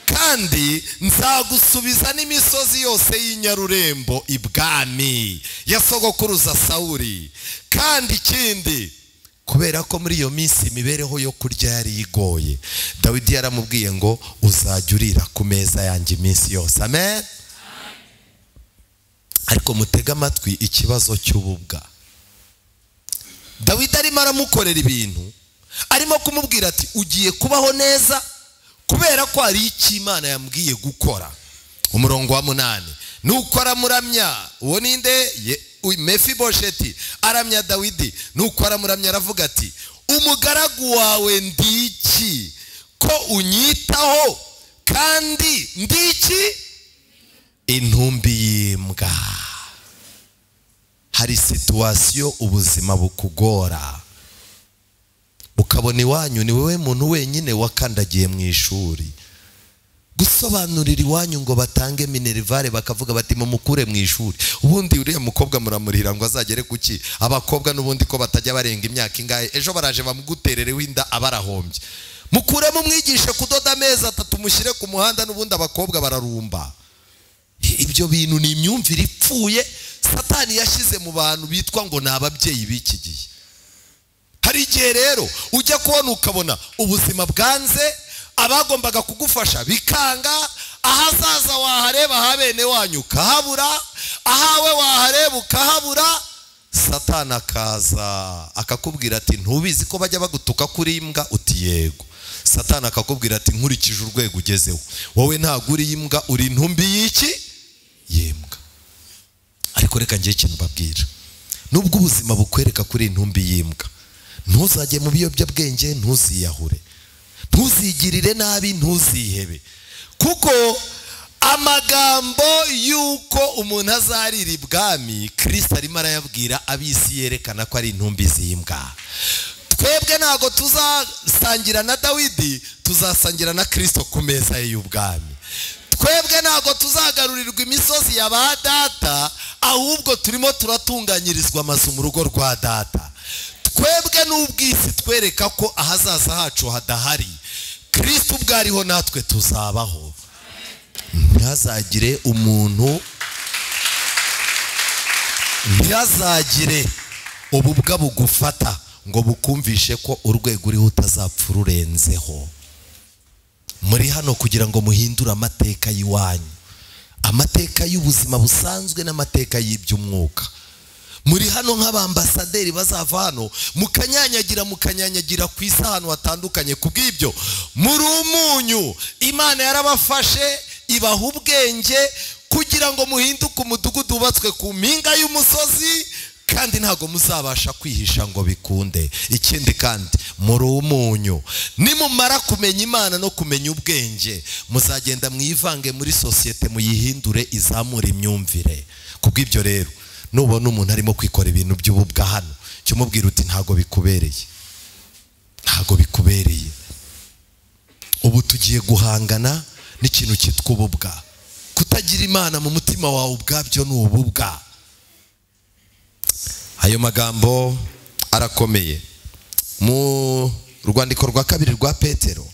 Kandi nzagusubiza n'imisozi yose y'inyarurembo ibwami ya sogokuruza Sauli. Kandi ikindi, kubera ko muri iyo minsi imibereho yo kurya yari igoye, Dawidi yaramubwiye ngo uzajya urira ku meza yanjye iminsi yose. Amen. Ariko mutega amatwi ikibazo cy'ububwa. Dawidi arimo aramukorera ibintu, arimo kumubwira ati ugiye kubaho neza kubera ko hari icyo Imana yambwiye gukora. Umurongo wa 8, nuko aramuramya. Uwo ninde? Mefibosheti aramya Dawidi. Nuko aramuramya aravuga ati umugaragu wawe ndi iki ko unyitaho, kandi ndi iki? Intumbi y'imbwa. Hari situwasiyo ubuzima bukugora, ukabona iwanyu ni wowe muntu wenyine wakandagiye mu ishuri. Gusobanurira iwanyu ngo batange minerivare bakavuga bati mumukure mu ishuri, ubundi uriya mukobwa muramurira ngo azagere kuki? Abakobwa n'ubundi ko batajya barenga imyaka ingahe, ejo baraje bamuguterereho inda abarahombye. Mukuremo umwigishe kudoda amezi 3 mushyire ku muhanda, n'ubundi abakobwa bararumba. Ibyo bintu ni imyumvire ipfuye Satani yashyize mu bantu bitwa ngo ni ababyeyi b'iki gihe. Hari igihe rero ujya kubona ukabona ubuzima bwanze, abagombaga kugufasha bikanga, ahazaza wahareba habene wanyu ukahabura, ahawe wahareba ukahabura. Satani akaza akakubwira ati ntubizi ko bajya bagutuka kuri imbwa? Uti yego. Satani akakubwira ati nkurikije urwego ugezeho, wowe ntabwo uri imbwa, uri intumbi y'iki? Y'imbwa. Ariko reka ngiye ikintu mbabwira, nubwo ubuzima bukwereka kuri intumbi y'imbwa, ntuzajye mu biyobyabwenge, ntuziyahure, ntuzigirire nabi, ntuzihebe, kuko amagambo y'uko umuntu azarira ibwami Kristo arimo arayabwira ab'isi yerekana ko ari intumbi z'imbwa. Twebwe ntabwo tuzasangira na Dawidi, tuzasangira na Kristo ku meza ye y'ubwami. Twebwe ntabwo tuzagarurirwa imisozi ya ba data, ahubwo turimo turatunganyirizwa amazu mu rugo rwa data. Twebwe n'ubwisi twereka ko ahazaza hacu hadahari, Kristo ubwo ariho natwe tuzabaho. Ntihazagire umuntu, ntihazagire ububwa bugufata ngo bukumvishe ko urwego uriho utazapfa ururenzeho. Muri hano kugira ngo muhindure amateka y'iwanyu, amateka y'ubuzima busanzwe n'amateka y'iby'umwuka. Muri hano nk'abambasaderi bazava hano mukanyanyagira mukanyanyagira ku isi ahantu hatandukanye. Kubw'ibyo muri umunyu, Imana yarabafashe ibaha ubwenge kugira ngo muhinduke umudugudu wubatswe ku mpinga y'umusozi, kandi ntago muzabasha kwihisha ngo bikunde. Ikindi kandi muri umunyu, nimumara kumenya Imana no kumenya ubwenge, muzagenda mwivange muri sosiyete muyihindure izamura imyumvire. Kubw'ibyo rero nubona umuntu arimo kwikora ibintu by'ububwa hano, cyo mubwira uti ntago bikubereye, ntago bikubereye. Ubu tugiye guhangana n'ikintu cyitwa ububwa. Kutagira Imana mu mutima wawe ubwabyo ni ububwa. Ayo magambo arakomeye. Mu rwandiko rwa kabiri rwa Petero,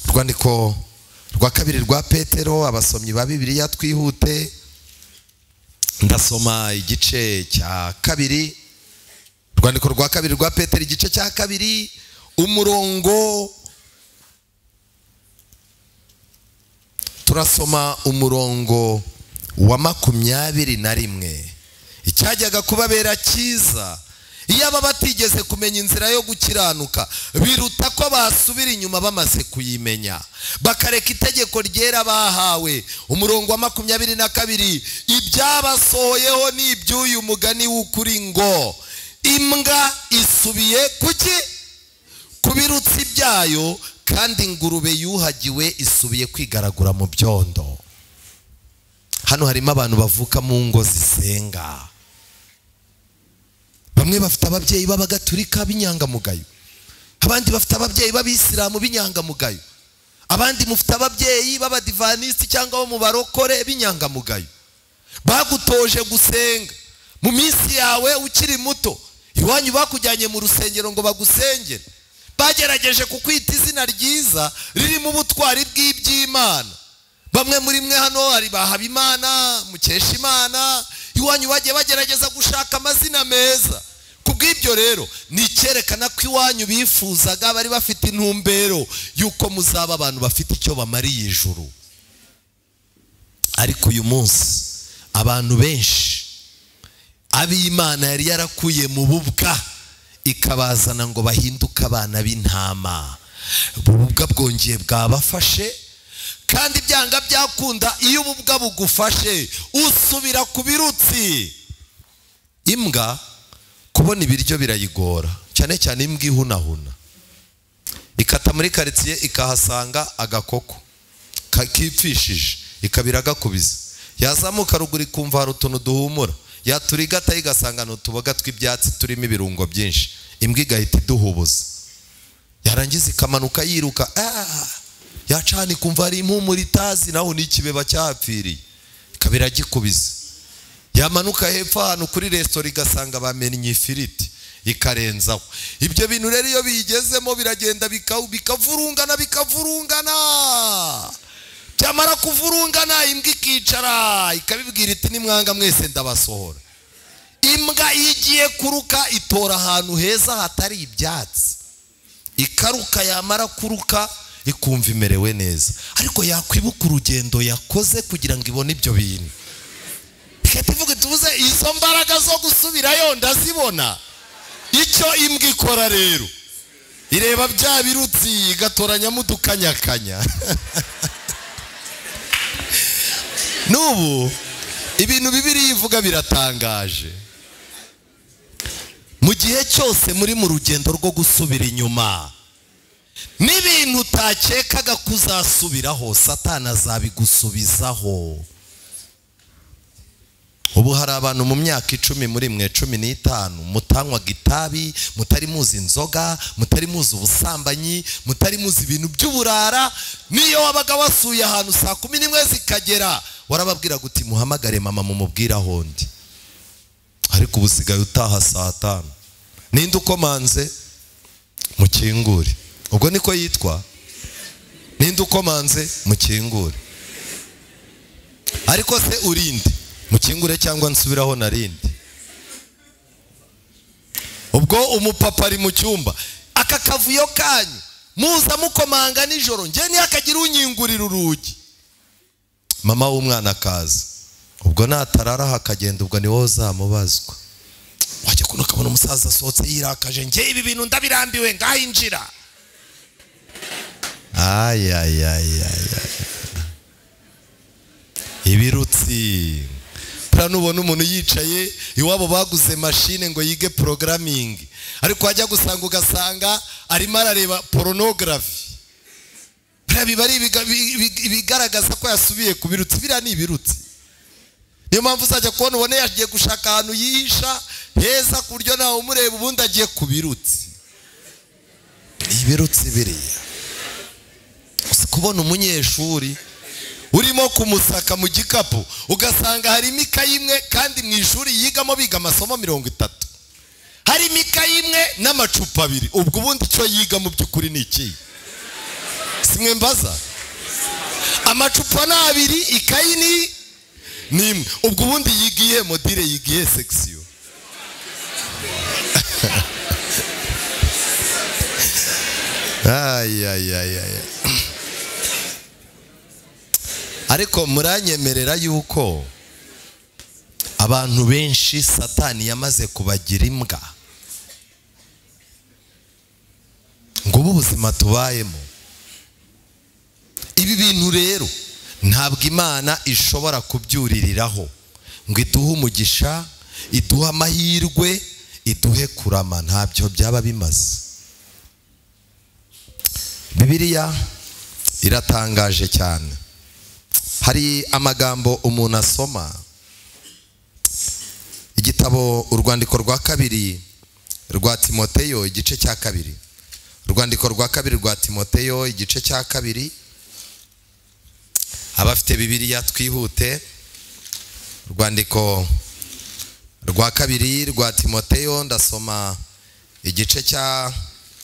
rwandiko rwa kabiri rwa Petero, abasomyi ba Bibiliya twihute. Ndasoma igice cya 2, urwandiko rwa 2 rwa Petero igice cya 2, umurongo, turasoma umurongo wa 21. Icyajyaga kubabera cyiza iyo batigeze kumenya inzira yo gukiranuka, biruta ko basubira inyuma bamaze kuyimenya, bakareka itegeko ryera bahawe. Umurongo wa 22, ibyabasohoyeho ni iby'uyu mugani w'ukuri ngo imbwa isubiye kuki? Ku birutsi byayo, kandi ingurube yuhagiwe isubiye kwigaragura mu byondo. Hano harimo abantu bavuka mu ngo zisenga. Bamwe bafite ababyeyi b'abagatulika b'inyangamugayo, abandi bafite ababyeyi b'abisilamu b'inyangamugayo, abandi mufite ababyeyi b'abadivanisiti cyangwa bo mu barokore b'inyangamugayo. Bagutoje gusenga mu minsi yawe ukiri muto, iwanyu bakujyanye mu rusengero ngo bagusengere, bagerageje kukwita izina ryiza ririmo ubutwari bw'iby'Imana. Bamwe muri mwe hano hari Bahabimana, Mukeshimana, iwanyu bagiye bagerageza gushaka amazina meza. Kubw'ibyo rero ni icyerekana ko iwanyu bifuzaga, bari bafite intumbero yuko muzaba abantu bafite icyo bamariye ijuru. Ariko uyu munsi abantu benshi ab'Imana yari yarakuye mu bubwa ikabazana ngo bahinduke abana b'intama, ububwa bwongeye bwabafashe. Kandi byanga byakunda, iyo ububwa bugufashe usubira ku birutsi. Imbwa kubona ibiryo birayigora, cyane cyane imbwa ihunahuna. Ikata muri karitsiye ikahasanga agakoko kakipfishije, ikabira gakubiza. Yazamuka ruguru ikumva hari utuntu duhumura, yaturigata igasanga n'utuboga tw'ibyatsi turimo ibirungo byinshi, imbwa igahita iduhubuza. Yarangiza ikamanuka yiruka, yacana ikumva hari impumuro itazi, naho n'ikibeba cyapfiriye, ikabira gikubiza. Yamanuka hepfo ahantu kuri resitora igasanga bamennye ifiriti, ikarenzaho. Ibyo bintu rero iyo biyigezemo biragenda bikavurungana, bikavurungana. Byamara kuvurungana imbwa ikicara ikabibwira iti nimwanga mwese ndabasohora. Imbwa igiye kuruka itora ahantu heza hatari ibyatsi, ikaruka. Yamara kuruka ikumva imerewe neza, ariko yakwibuka urugendo yakoze kugira ngo ibone ibyo bintu, ikahita ivuga itubuze izo mbaraga zo gusubirayo ndazibona. Icyo imbwa ikora rero, ireba bya birutsi igatoranyamo udukanyakanya. N'ubu ibintu Bibiliya ivuga biratangaje. Mu gihe cyose muri mu rugendo rwo gusubira inyuma, n'ibintu utakekaga kuzasubiraho, Satani azabigusubizaho. Ubu hari abantu mu myaka 10 muri mwe, 15, mutanywaga itabi, mutari muzi inzoga, mutari muzi ubusambanyi, mutari muzi ibintu by'uburara. Niyo wabaga wasuye ahantu saa 11 zikagera, warababwira guti muhamagare mama mumubwira aho ndi. Ariko ubusigaye utaha saa 5, ninde ukomanze? Mukingure. Ubwo niko yitwa, ninde ukomanze? Mukingure. Ariko se urinde? Mukingure cyangwa nsubiraho narindi. Ubwo umupapa ari mu cyumba, aka kavuyo kanyu muza mukomanga nijoro, nge ntihakagira unyingurira urugi. Mama w'umwana akaza, ubwo natarara hakagenda, ubwo ni wowe uzamubazwa. Wajya kuno ukabona umusaza asohotse yirakaje, nge ibi bintu ndabirambiwe, ngahinjira. Ibirutsi. Nubona umuntu yicaye iwabo baguze machine ngo yige programming, ariko wajya gusanga ugasanga arimo arareba pornography. Biba ari ibigaragaza ko yasubiye ku birutsi. Biriya ni ibirutsi. Niyo mpamvu uzajya kubona ubone yagiye gushaka ahantu yihisha heza ku buryo nawe umureba, ubundi agiye ku birutsi. Ibirutsi biriya. Kubona umunyeshuri urimo kumusaka mu gikapu ugasanga harimo ikayi imwe, kandi mu ishuri yigamo biga amasomo 30, harimo ikayi imwe n'amacupa 2. Ubwo ubundi icyo yiga mu by'ukuri ni iki? Simwe mbaza. Amacupa ni 2, ikayi ni Nimwe. Ubwo ubundi yigiye modire, yigiye section. Ay ay ay ay. Ariko muranyemerera yuko abantu benshi Satani yamaze kubagira imbwa. Ngo ubu buzima tubayemo. Ibi bintu rero ntabwo Imana ishobora kubyuririraho ngo iduhe umugisha, iduhe amahirwe, iduhe kurama, ntabyo byaba bimaze. Bibiliya iratangaje cyane. Hari amagambo umuntu asoma. Igitabo urwandiko rwa kabiri rwa Timoteyo igice cya 2. Urwandiko rwa kabiri rwa Timoteyo igice cya 2. Abafite Bibiliya twihute. Urwandiko rwa kabiri rwa Timoteyo ndasoma igice cya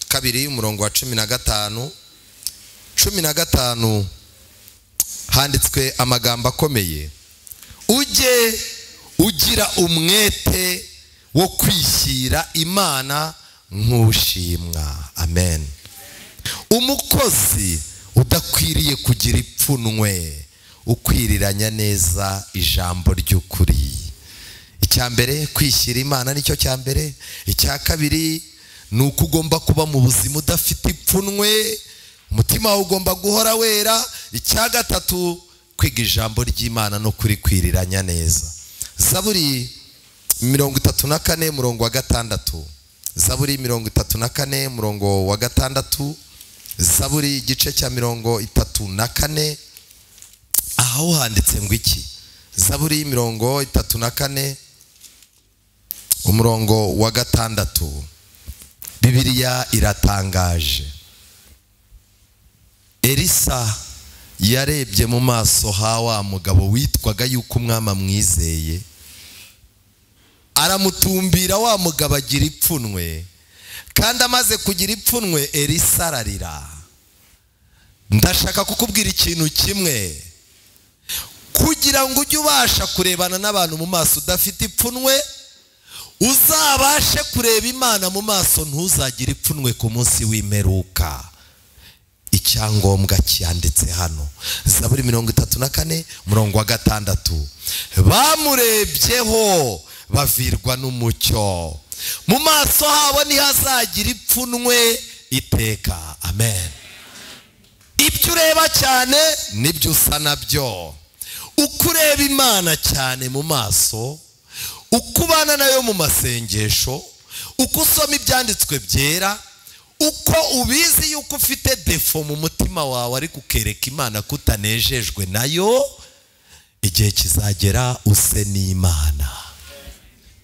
2 umurongo wa 15. 15 handitswe amagambo akomeye. Ujye ugira umwete wo kwishyira Imana nk'ushimwa. Amen. Umukozi udakwiriye kugira ipfunwe, ukwiriranya neza ijambo ry'ukuri. Icya mbere kwishyira Imana nicyo cya mbere. Icya kabiri ni uko ugomba kuba mu buzima udafite ipfunwe, umutima wawe ugomba guhora wera. Icya gatatu kwiga ijambo ry'Imana no kurikwiriranya neza. Zaburi 34 murongo wa 6. Zaburi 34 murongo wa 6. Zaburi igice cya 34. Aho handitse ngo iki? Zaburi 34 umurongo wa 6. Bibiliya iratangaje. Elisa yarebye mu maso ha wa mugabo witwaga yuko umwami amwizeye, aramutumbira wa mugabo agira ipfunwe, kandi amaze kugira ipfunwe Elisa ararira. Ndashaka kukubwira ikintu kimwe. Kugira ngo ujye ubasha kurebana n'abantu mu maso udafite ipfunwe, uzabashe kureba Imana mu maso ntuzagire ipfunwe ku munsi w'imperuka. Icyangombwa cyanditse hano. Zaburi 34 murongo wa 6. Bamurebyeho bavirwa n'umucyo, mu maso habo ntihazagira ipfunwe iteka. Amen. Ibyo ureba cyane nibyo usa nabyo. Uko ureba Imana cyane mu maso, uko ubana nayo mu masengesho, uko usoma ibyanditswe byera, uko ubizi yuko ufite defo mu mutima wawe ariko ukereka Imana ko utanejejwe nayo, igihe kizagera use n'Imana.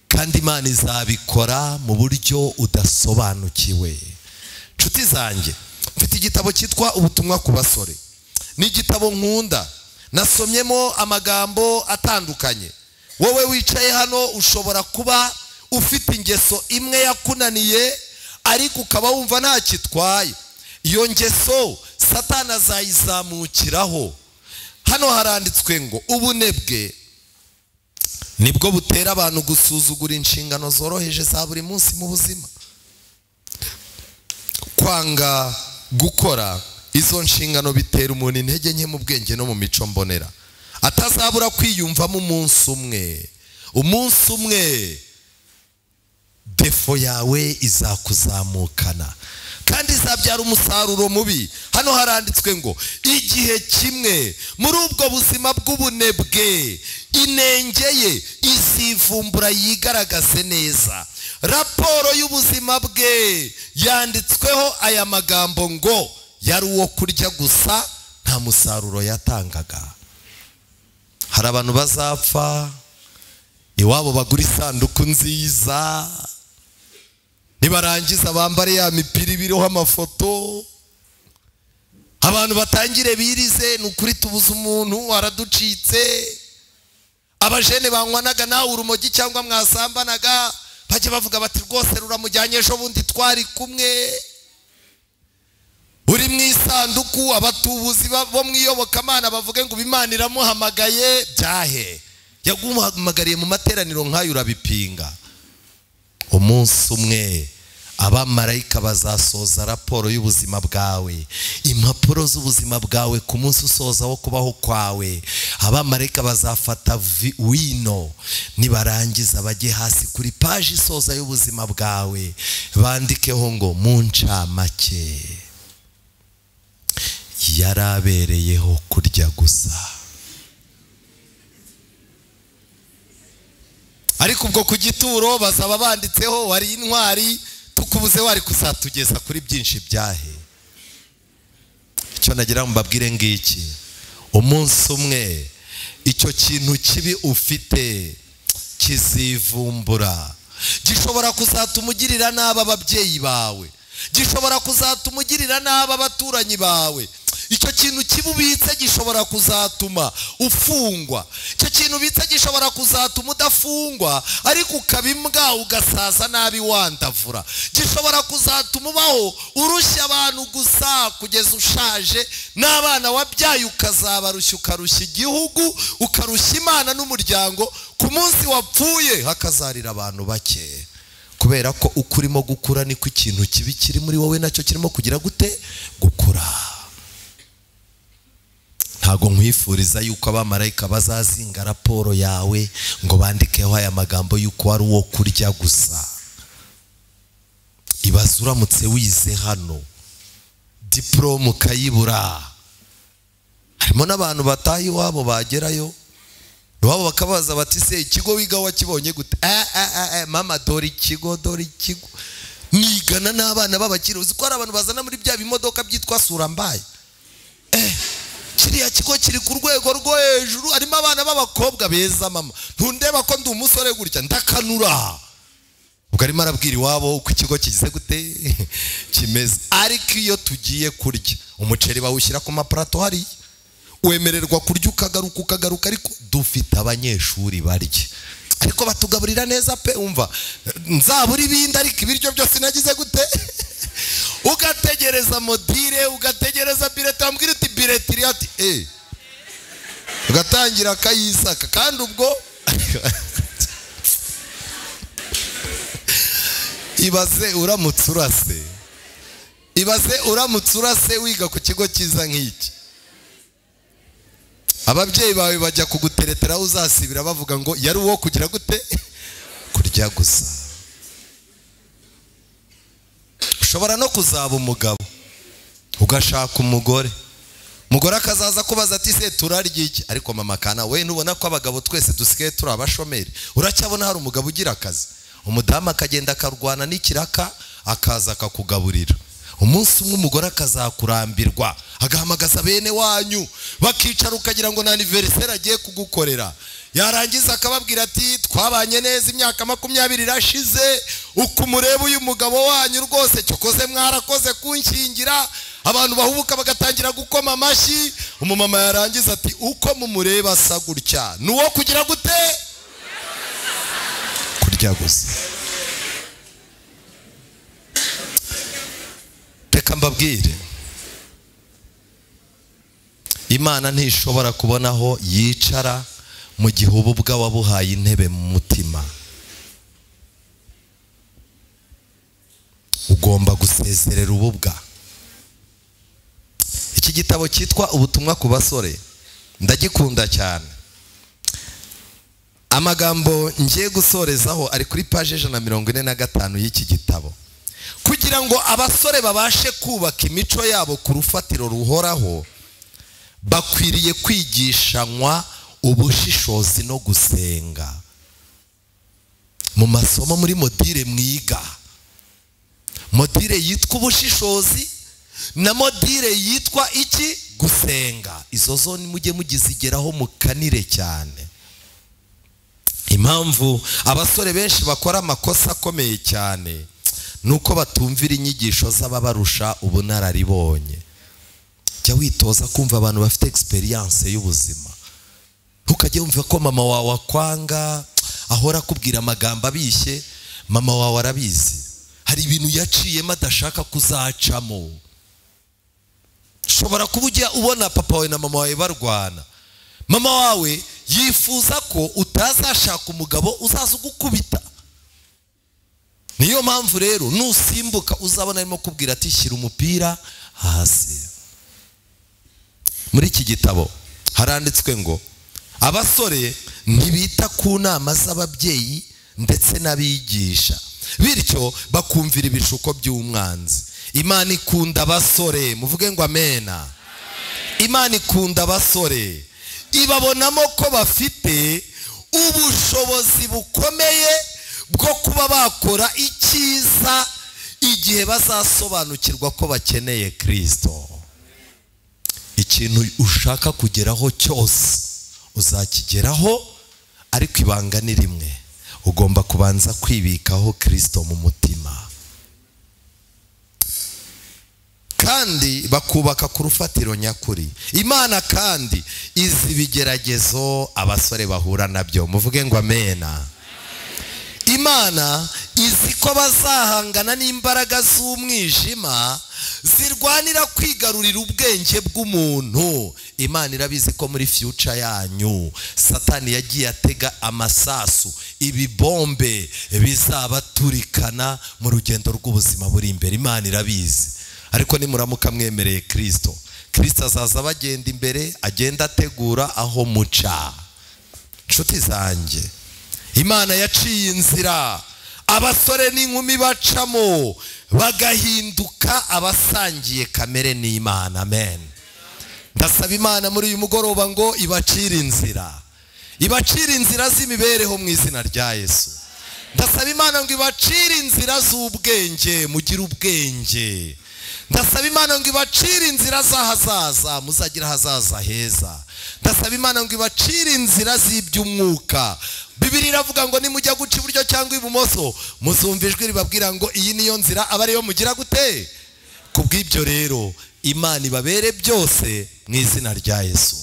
Kandi Imana izabikora mu buryo udasobanukiwe. Nshuti zanjye, mfite igitabo cyitwa Ubutumwa ku basore. Ni igitabo nkunda, nasomyemo amagambo atandukanye. Wowe wicaye hano ushobora kuba ufite ingeso imwe yakunaniye, ariko ukaba wumva nta kitwaye. Iyo ngeso Satani azayizamukiraho. Hano haranditswe ngo ubunebwe nibwo butera abantu gusuzugura inshingano zoroheje za buri munsi mu buzima. Kwanga gukora izo nshingano bitera umuntu intege nke mu bwenge no mu mico mbonera. Atazabura kwiyumvamo umunsi umwe. Umunsi umwe defo yawe izakuzamukana kandi izabyara umusaruro mubi. Hano haranditswe ngo igihe kimwe muri ubwo buzima bw'ubunebwe inenge ye izivumbura yigaragaze neza. Raporo y'ubuzima bwe yanditsweho aya magambo ngo yari uwo kurya gusa, nta musaruro yatangaga. Hari abantu bazapfa iwabo bagura isanduku nziza, nibarangiza bambare ya mipira ibiriho amafoto, abantu batangire birize nukuri tubuze umuntu araducitse. Abajene banywanaga nawe urumogi cyangwa mwasambanaga bajye bavuga bati rwose ruramujyanye ejo bundi twari kumwe. Uri mu isanduku abatubuzi bo mu iyobokamana bavuge ngo Imana iramuhamagaye byahe. Yaguhamagariye mu materaniro nk'ayo urabipinga. Umunsi umwe abamarayika bazasoza raporo y'ubuzima bwawe, impapuro z'ubuzima bwawe ku munsi usoza wo kubaho kwawe. Abamarayika bazafata wino, nibarangiza bajye hasi kuri paji isoza y'ubuzima bwawe, bandikeho ngo mu ncamake yarabereyeho kurya gusa. Ariko ubwo ku gituro bazaba banditseho wari intwari, tukubuze wari kuzatugeza kuri byinshi byahe. Icyo nagira ngo mbabwire ngiki, umunsi umwe icyo kintu kibi ufite kizivumbura. Gishobora kuzatuma ugirira nabi ababyeyi bawe, gishobora kuzatuma ugirira nabi abaturanyi bawe. Icyo kintu kibubitse gishobora kuzatuma ufungwa. Icyo kintu ubitse gishobora kuzatuma udafungwa ariko ukabimbwa ugasaza nabi wandavura. Gishobora kuzatuma ubaho urushya abantu gusa kugeza ushaje, n'abana wabyaye ukazabarushya, ukarushya igihugu, ukarushya Imana n'umuryango. Ku munsi wapfuye hakazarira abantu bake, kubera ko uko urimo gukura niko ikintu kibi kiri muri wowe nacyo kirimo kugira gute? Gukura. Ntago nkwifuriza yuko abamarayika bazazinga raporo yawe ngo bandikeho aya magambo yuko wari uwo kurya gusa. Ibaze uramutse wize hano diplome ukayibura. Harimo n'abantu bataha iwabo bagerayo iwabo bakabaza bati se ikigo wiga wakibonye gute? Mama dore ikigo, dore ikigo nigana n'abana b'abakire. Uzi ko hari abantu bazana muri bya bimodoka byitwa sura mbaye. Kiriya kigo kiri ku rwego rwo hejuru, harimo abana b'abakobwa beza mama, ntundeba ko ndi umusore gutya ndakanura. Ubwo arimo arabwira iwabo uko ikigo kigize gute kimeze. Ariko iyo tugiye kurya umuceri bawushyira ku maparato hariya, wemererwa kurya ukagaruka ukagaruka, ariko dufite abanyeshuri barya, ariko batugaburira neza pe. Umva nzabura ibindi ariko ibiryo byose nagize gute? Ugategereza modire, ugategereza bireti, ambwira uti bireti iri ati ugatangira akayisaka. Kandi ubwo ibaze uramutse urase, ibaze uramutse urase wiga ku kigo cyiza nk'iki, ababyeyi bawe bajya kuguteretera uzasibira bavuga ngo yari uwo kugira gute? Kurya gusa. Ushobora no kuzaba umugabo ugashaka umugore, umugore akazaza kubaza ati se turarya iki? Ariko mama kana we ntubona ko abagabo twese dusigaye turi abashomeri? Uracyabona hari umugabo ugira akazi? Umudamu akagenda akarwana n'ikiraka akaza akakugaburira. Umunsi umwe umugore akazakurambirwa agahamagaza bene wanyu bakicara ukagira ngo na anniversaire agiye kugukorera. Yarangiza akababwira ati twabanye neza imyaka 20 irashize, uko umureba uyu mugabo wanyu rwose cyokoze mwarakoze kunshingira. Abantu bahubuka bagatangira gukoma amashyi. Umumama yarangiza ati uko mumureba asa gutya nuwo kugira gute? Kurya gusa. Reka mbabwire, Imana ntishobora kubonaho yicara mu gihe ububwa wabuhaye intebe mu mutima. Ugomba gusezerera ububwa. Iki gitabo cyitwa Ubutumwa ku basore ndagikunda cyane. Amagambo ngiye gusorezaho ari kuri page 145 y'iki gitabo. Kugira ngo abasore babashe kubaka imico yabo ku rufatiro ruhoraho, bakwiriye kwigishanywa ubushishozi no gusenga. Mu masomo muri modire mwiga, modire yitwa ubushishozi na modire yitwa iki? Gusenga. Izo zone mujye mugizigeraho mukanire cyane. Impamvu abasore benshi bakora amakosa akomeye cyane nuko batumvira inyigisho z'ababarusha ubunararibonye. Jya witoza kumva abantu bafite experience y'ubuzima. Ntukajye wumva ko mama wawe akwanga, ahora akubwira amagambo abishye. Mama wawe arabizi, hari ibintu yaciyemo adashaka kuzacamo. Ushobora kuba ujya ubona papa wawe na mama wawe barwana. Mama wawe Yifuza ko utazashaka umugabo uzaza ugukubita. Niyo mpamvu rero nusimbuka uzabona arimo kubwira ati shyira umupira hasi. Muri iki gitabo haranditswe ngo abasore ntibita ku nama z'ababyeyi ndetse n'abigisha, bityo bakumvira ibishuko by'umwanzi. Imana ikunda abasore, muvuge ngo amena. Imana ikunda abasore, ibabonamo ko bafite ubushobozi bukomeye bwo kuba bakora icyiza igihe bazasobanukirwa ko bakeneye Kristo. Ikintu ushaka kugeraho cyose uzakigeraho, ariko ibanga ni rimwe: ugomba kubanza kwibikaho Kristo mu mutima, kandi bakubaka ku rufatiro nyakuri. Imana kandi izi ibigeragezo abasore bahura nabyo, muvuge ngo amena. Imana izi ko bazahangana n'imbaraga z'umwijima zirwanira kwigarurira ubwenge bw'umuntu. Imana irabizi ko muri future yanyu Satani yagiye atega amasasu, ibibombe bizabaturikana mu rugendo rw'ubuzima buri imbere. Imana irabizi. Ariko nimuramuka mwemereye Kristo, Kristo azaza bagenda imbere, agenda ategura aho muca. Nshuti zanjye, Imana yaciye inzira abasore n'inkumi bacamo bagahinduka abasangiye kamere n'Imana. Amen. Ndasaba Imana muri uyu mugoroba ngo ibacire inzira, ibacire inzira z'imibereho mu izina rya Yesu. Ndasaba Imana ngo ibacire inzira z'ubwenge, mugire ubwenge. Ndasaba Imana ngo ibacire inzira z'ahazaza, muzagira ahazaza heza. Ndasaba Imana ngo ibacire inzira z'iby'umwuka. Bibiliya iravuga ngo nimujya guca iburyo cyangwa ibumoso muzumva ijwi ribabwira ngo iyi niyo nzira, aba ariyo mugira gute. Kubw'ibyo rero Imana ibabere byose mu izina rya Yesu.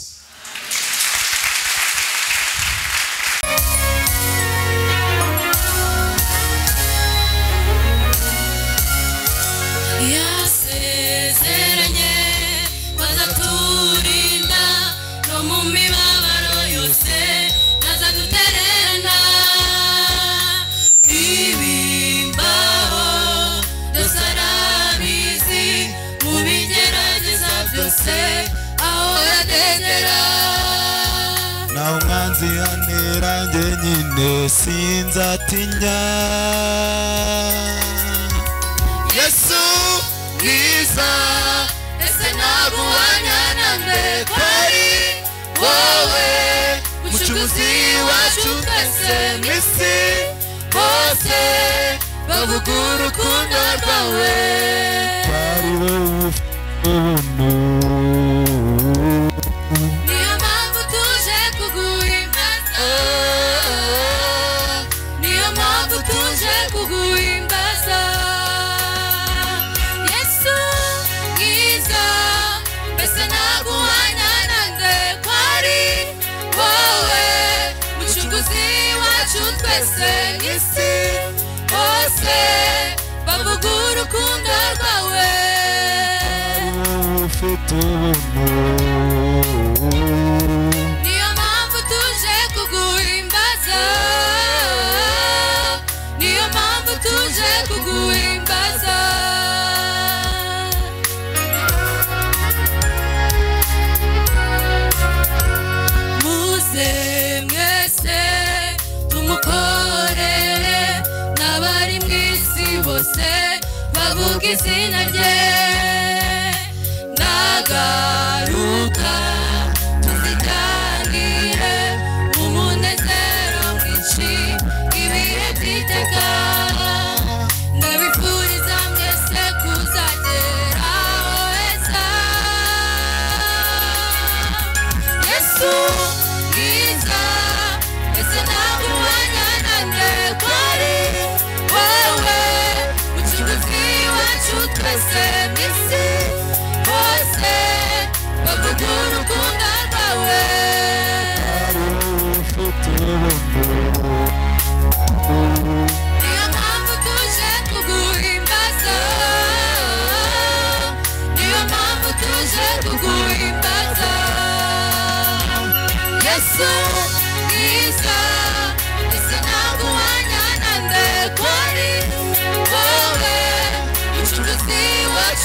Yasezeranye bazaturinda no mu mibabaro yose, ntazadutererana. Ibimbaho byose arabizi, mu bigerageza byose ahora agendera. Naho umwanzi antera njye nyine sinzatinya. Yesu mwiza, ese naguhanya nande ko ari wowe mucunguzi wacu twese mu isi hose, bavuga urukundo rwawe. Ari wowe ufite ubuntu, niyo mpamvu tuje kuguhimbaza, niyo mpamvu tuje kuguhimbaza. Yesu mwiza, mbese naguhanya nande ko ari wowe mucunguzi wacu twese mu isi hose, bavuga urukundo rwawe. Ari wowe ufite ubuntu, niyo mpamvu tuje kuguhimbaza, niyo mpamvu tuje kuguhimbaza. Muze mwese tumukorere, n'abari mu isi bose bavuga izina rye. Nagaruka tuzijyanire umunezero mwinshi ibihe by'iteka. Ndabifuriza mwese kuzagera aho heza. Yesu mwiza, ese naguhanya nande ko ari wowe mucunguzi wacu twese mu isi hose, bavuga urukundo rwawe. Ari wowe ufite ubuntu, Niyo mpamvu tuje kuguhimbaza, niyo mpamvu tuje kuguhimbaza. Yesu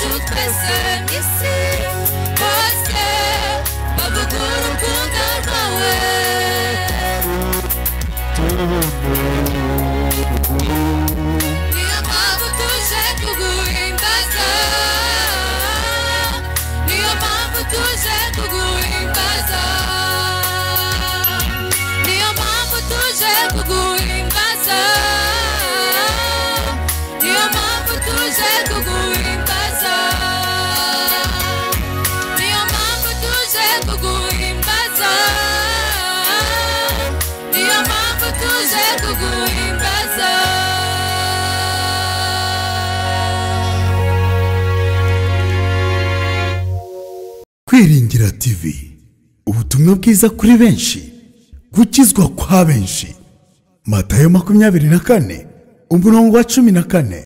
Abacu twese mu isi hose bavuga urukundo rwawe. Niyo mpamvu tuje kuguhimbaza, niyo mpamvu tuje kuguhimbaza, niyo mpamvu tuje kuguhimbaza, niyo mpamvu tuje kuguhimbaza, niyo mpamvu tuje kuguhimbaza, niyo mpamvu tuje kuguhimbaza. Kwiringira TV, ubutumwa bwiza kuri benshi, gukizwa kwa benshi. Matayo 24 umurongo wa 14.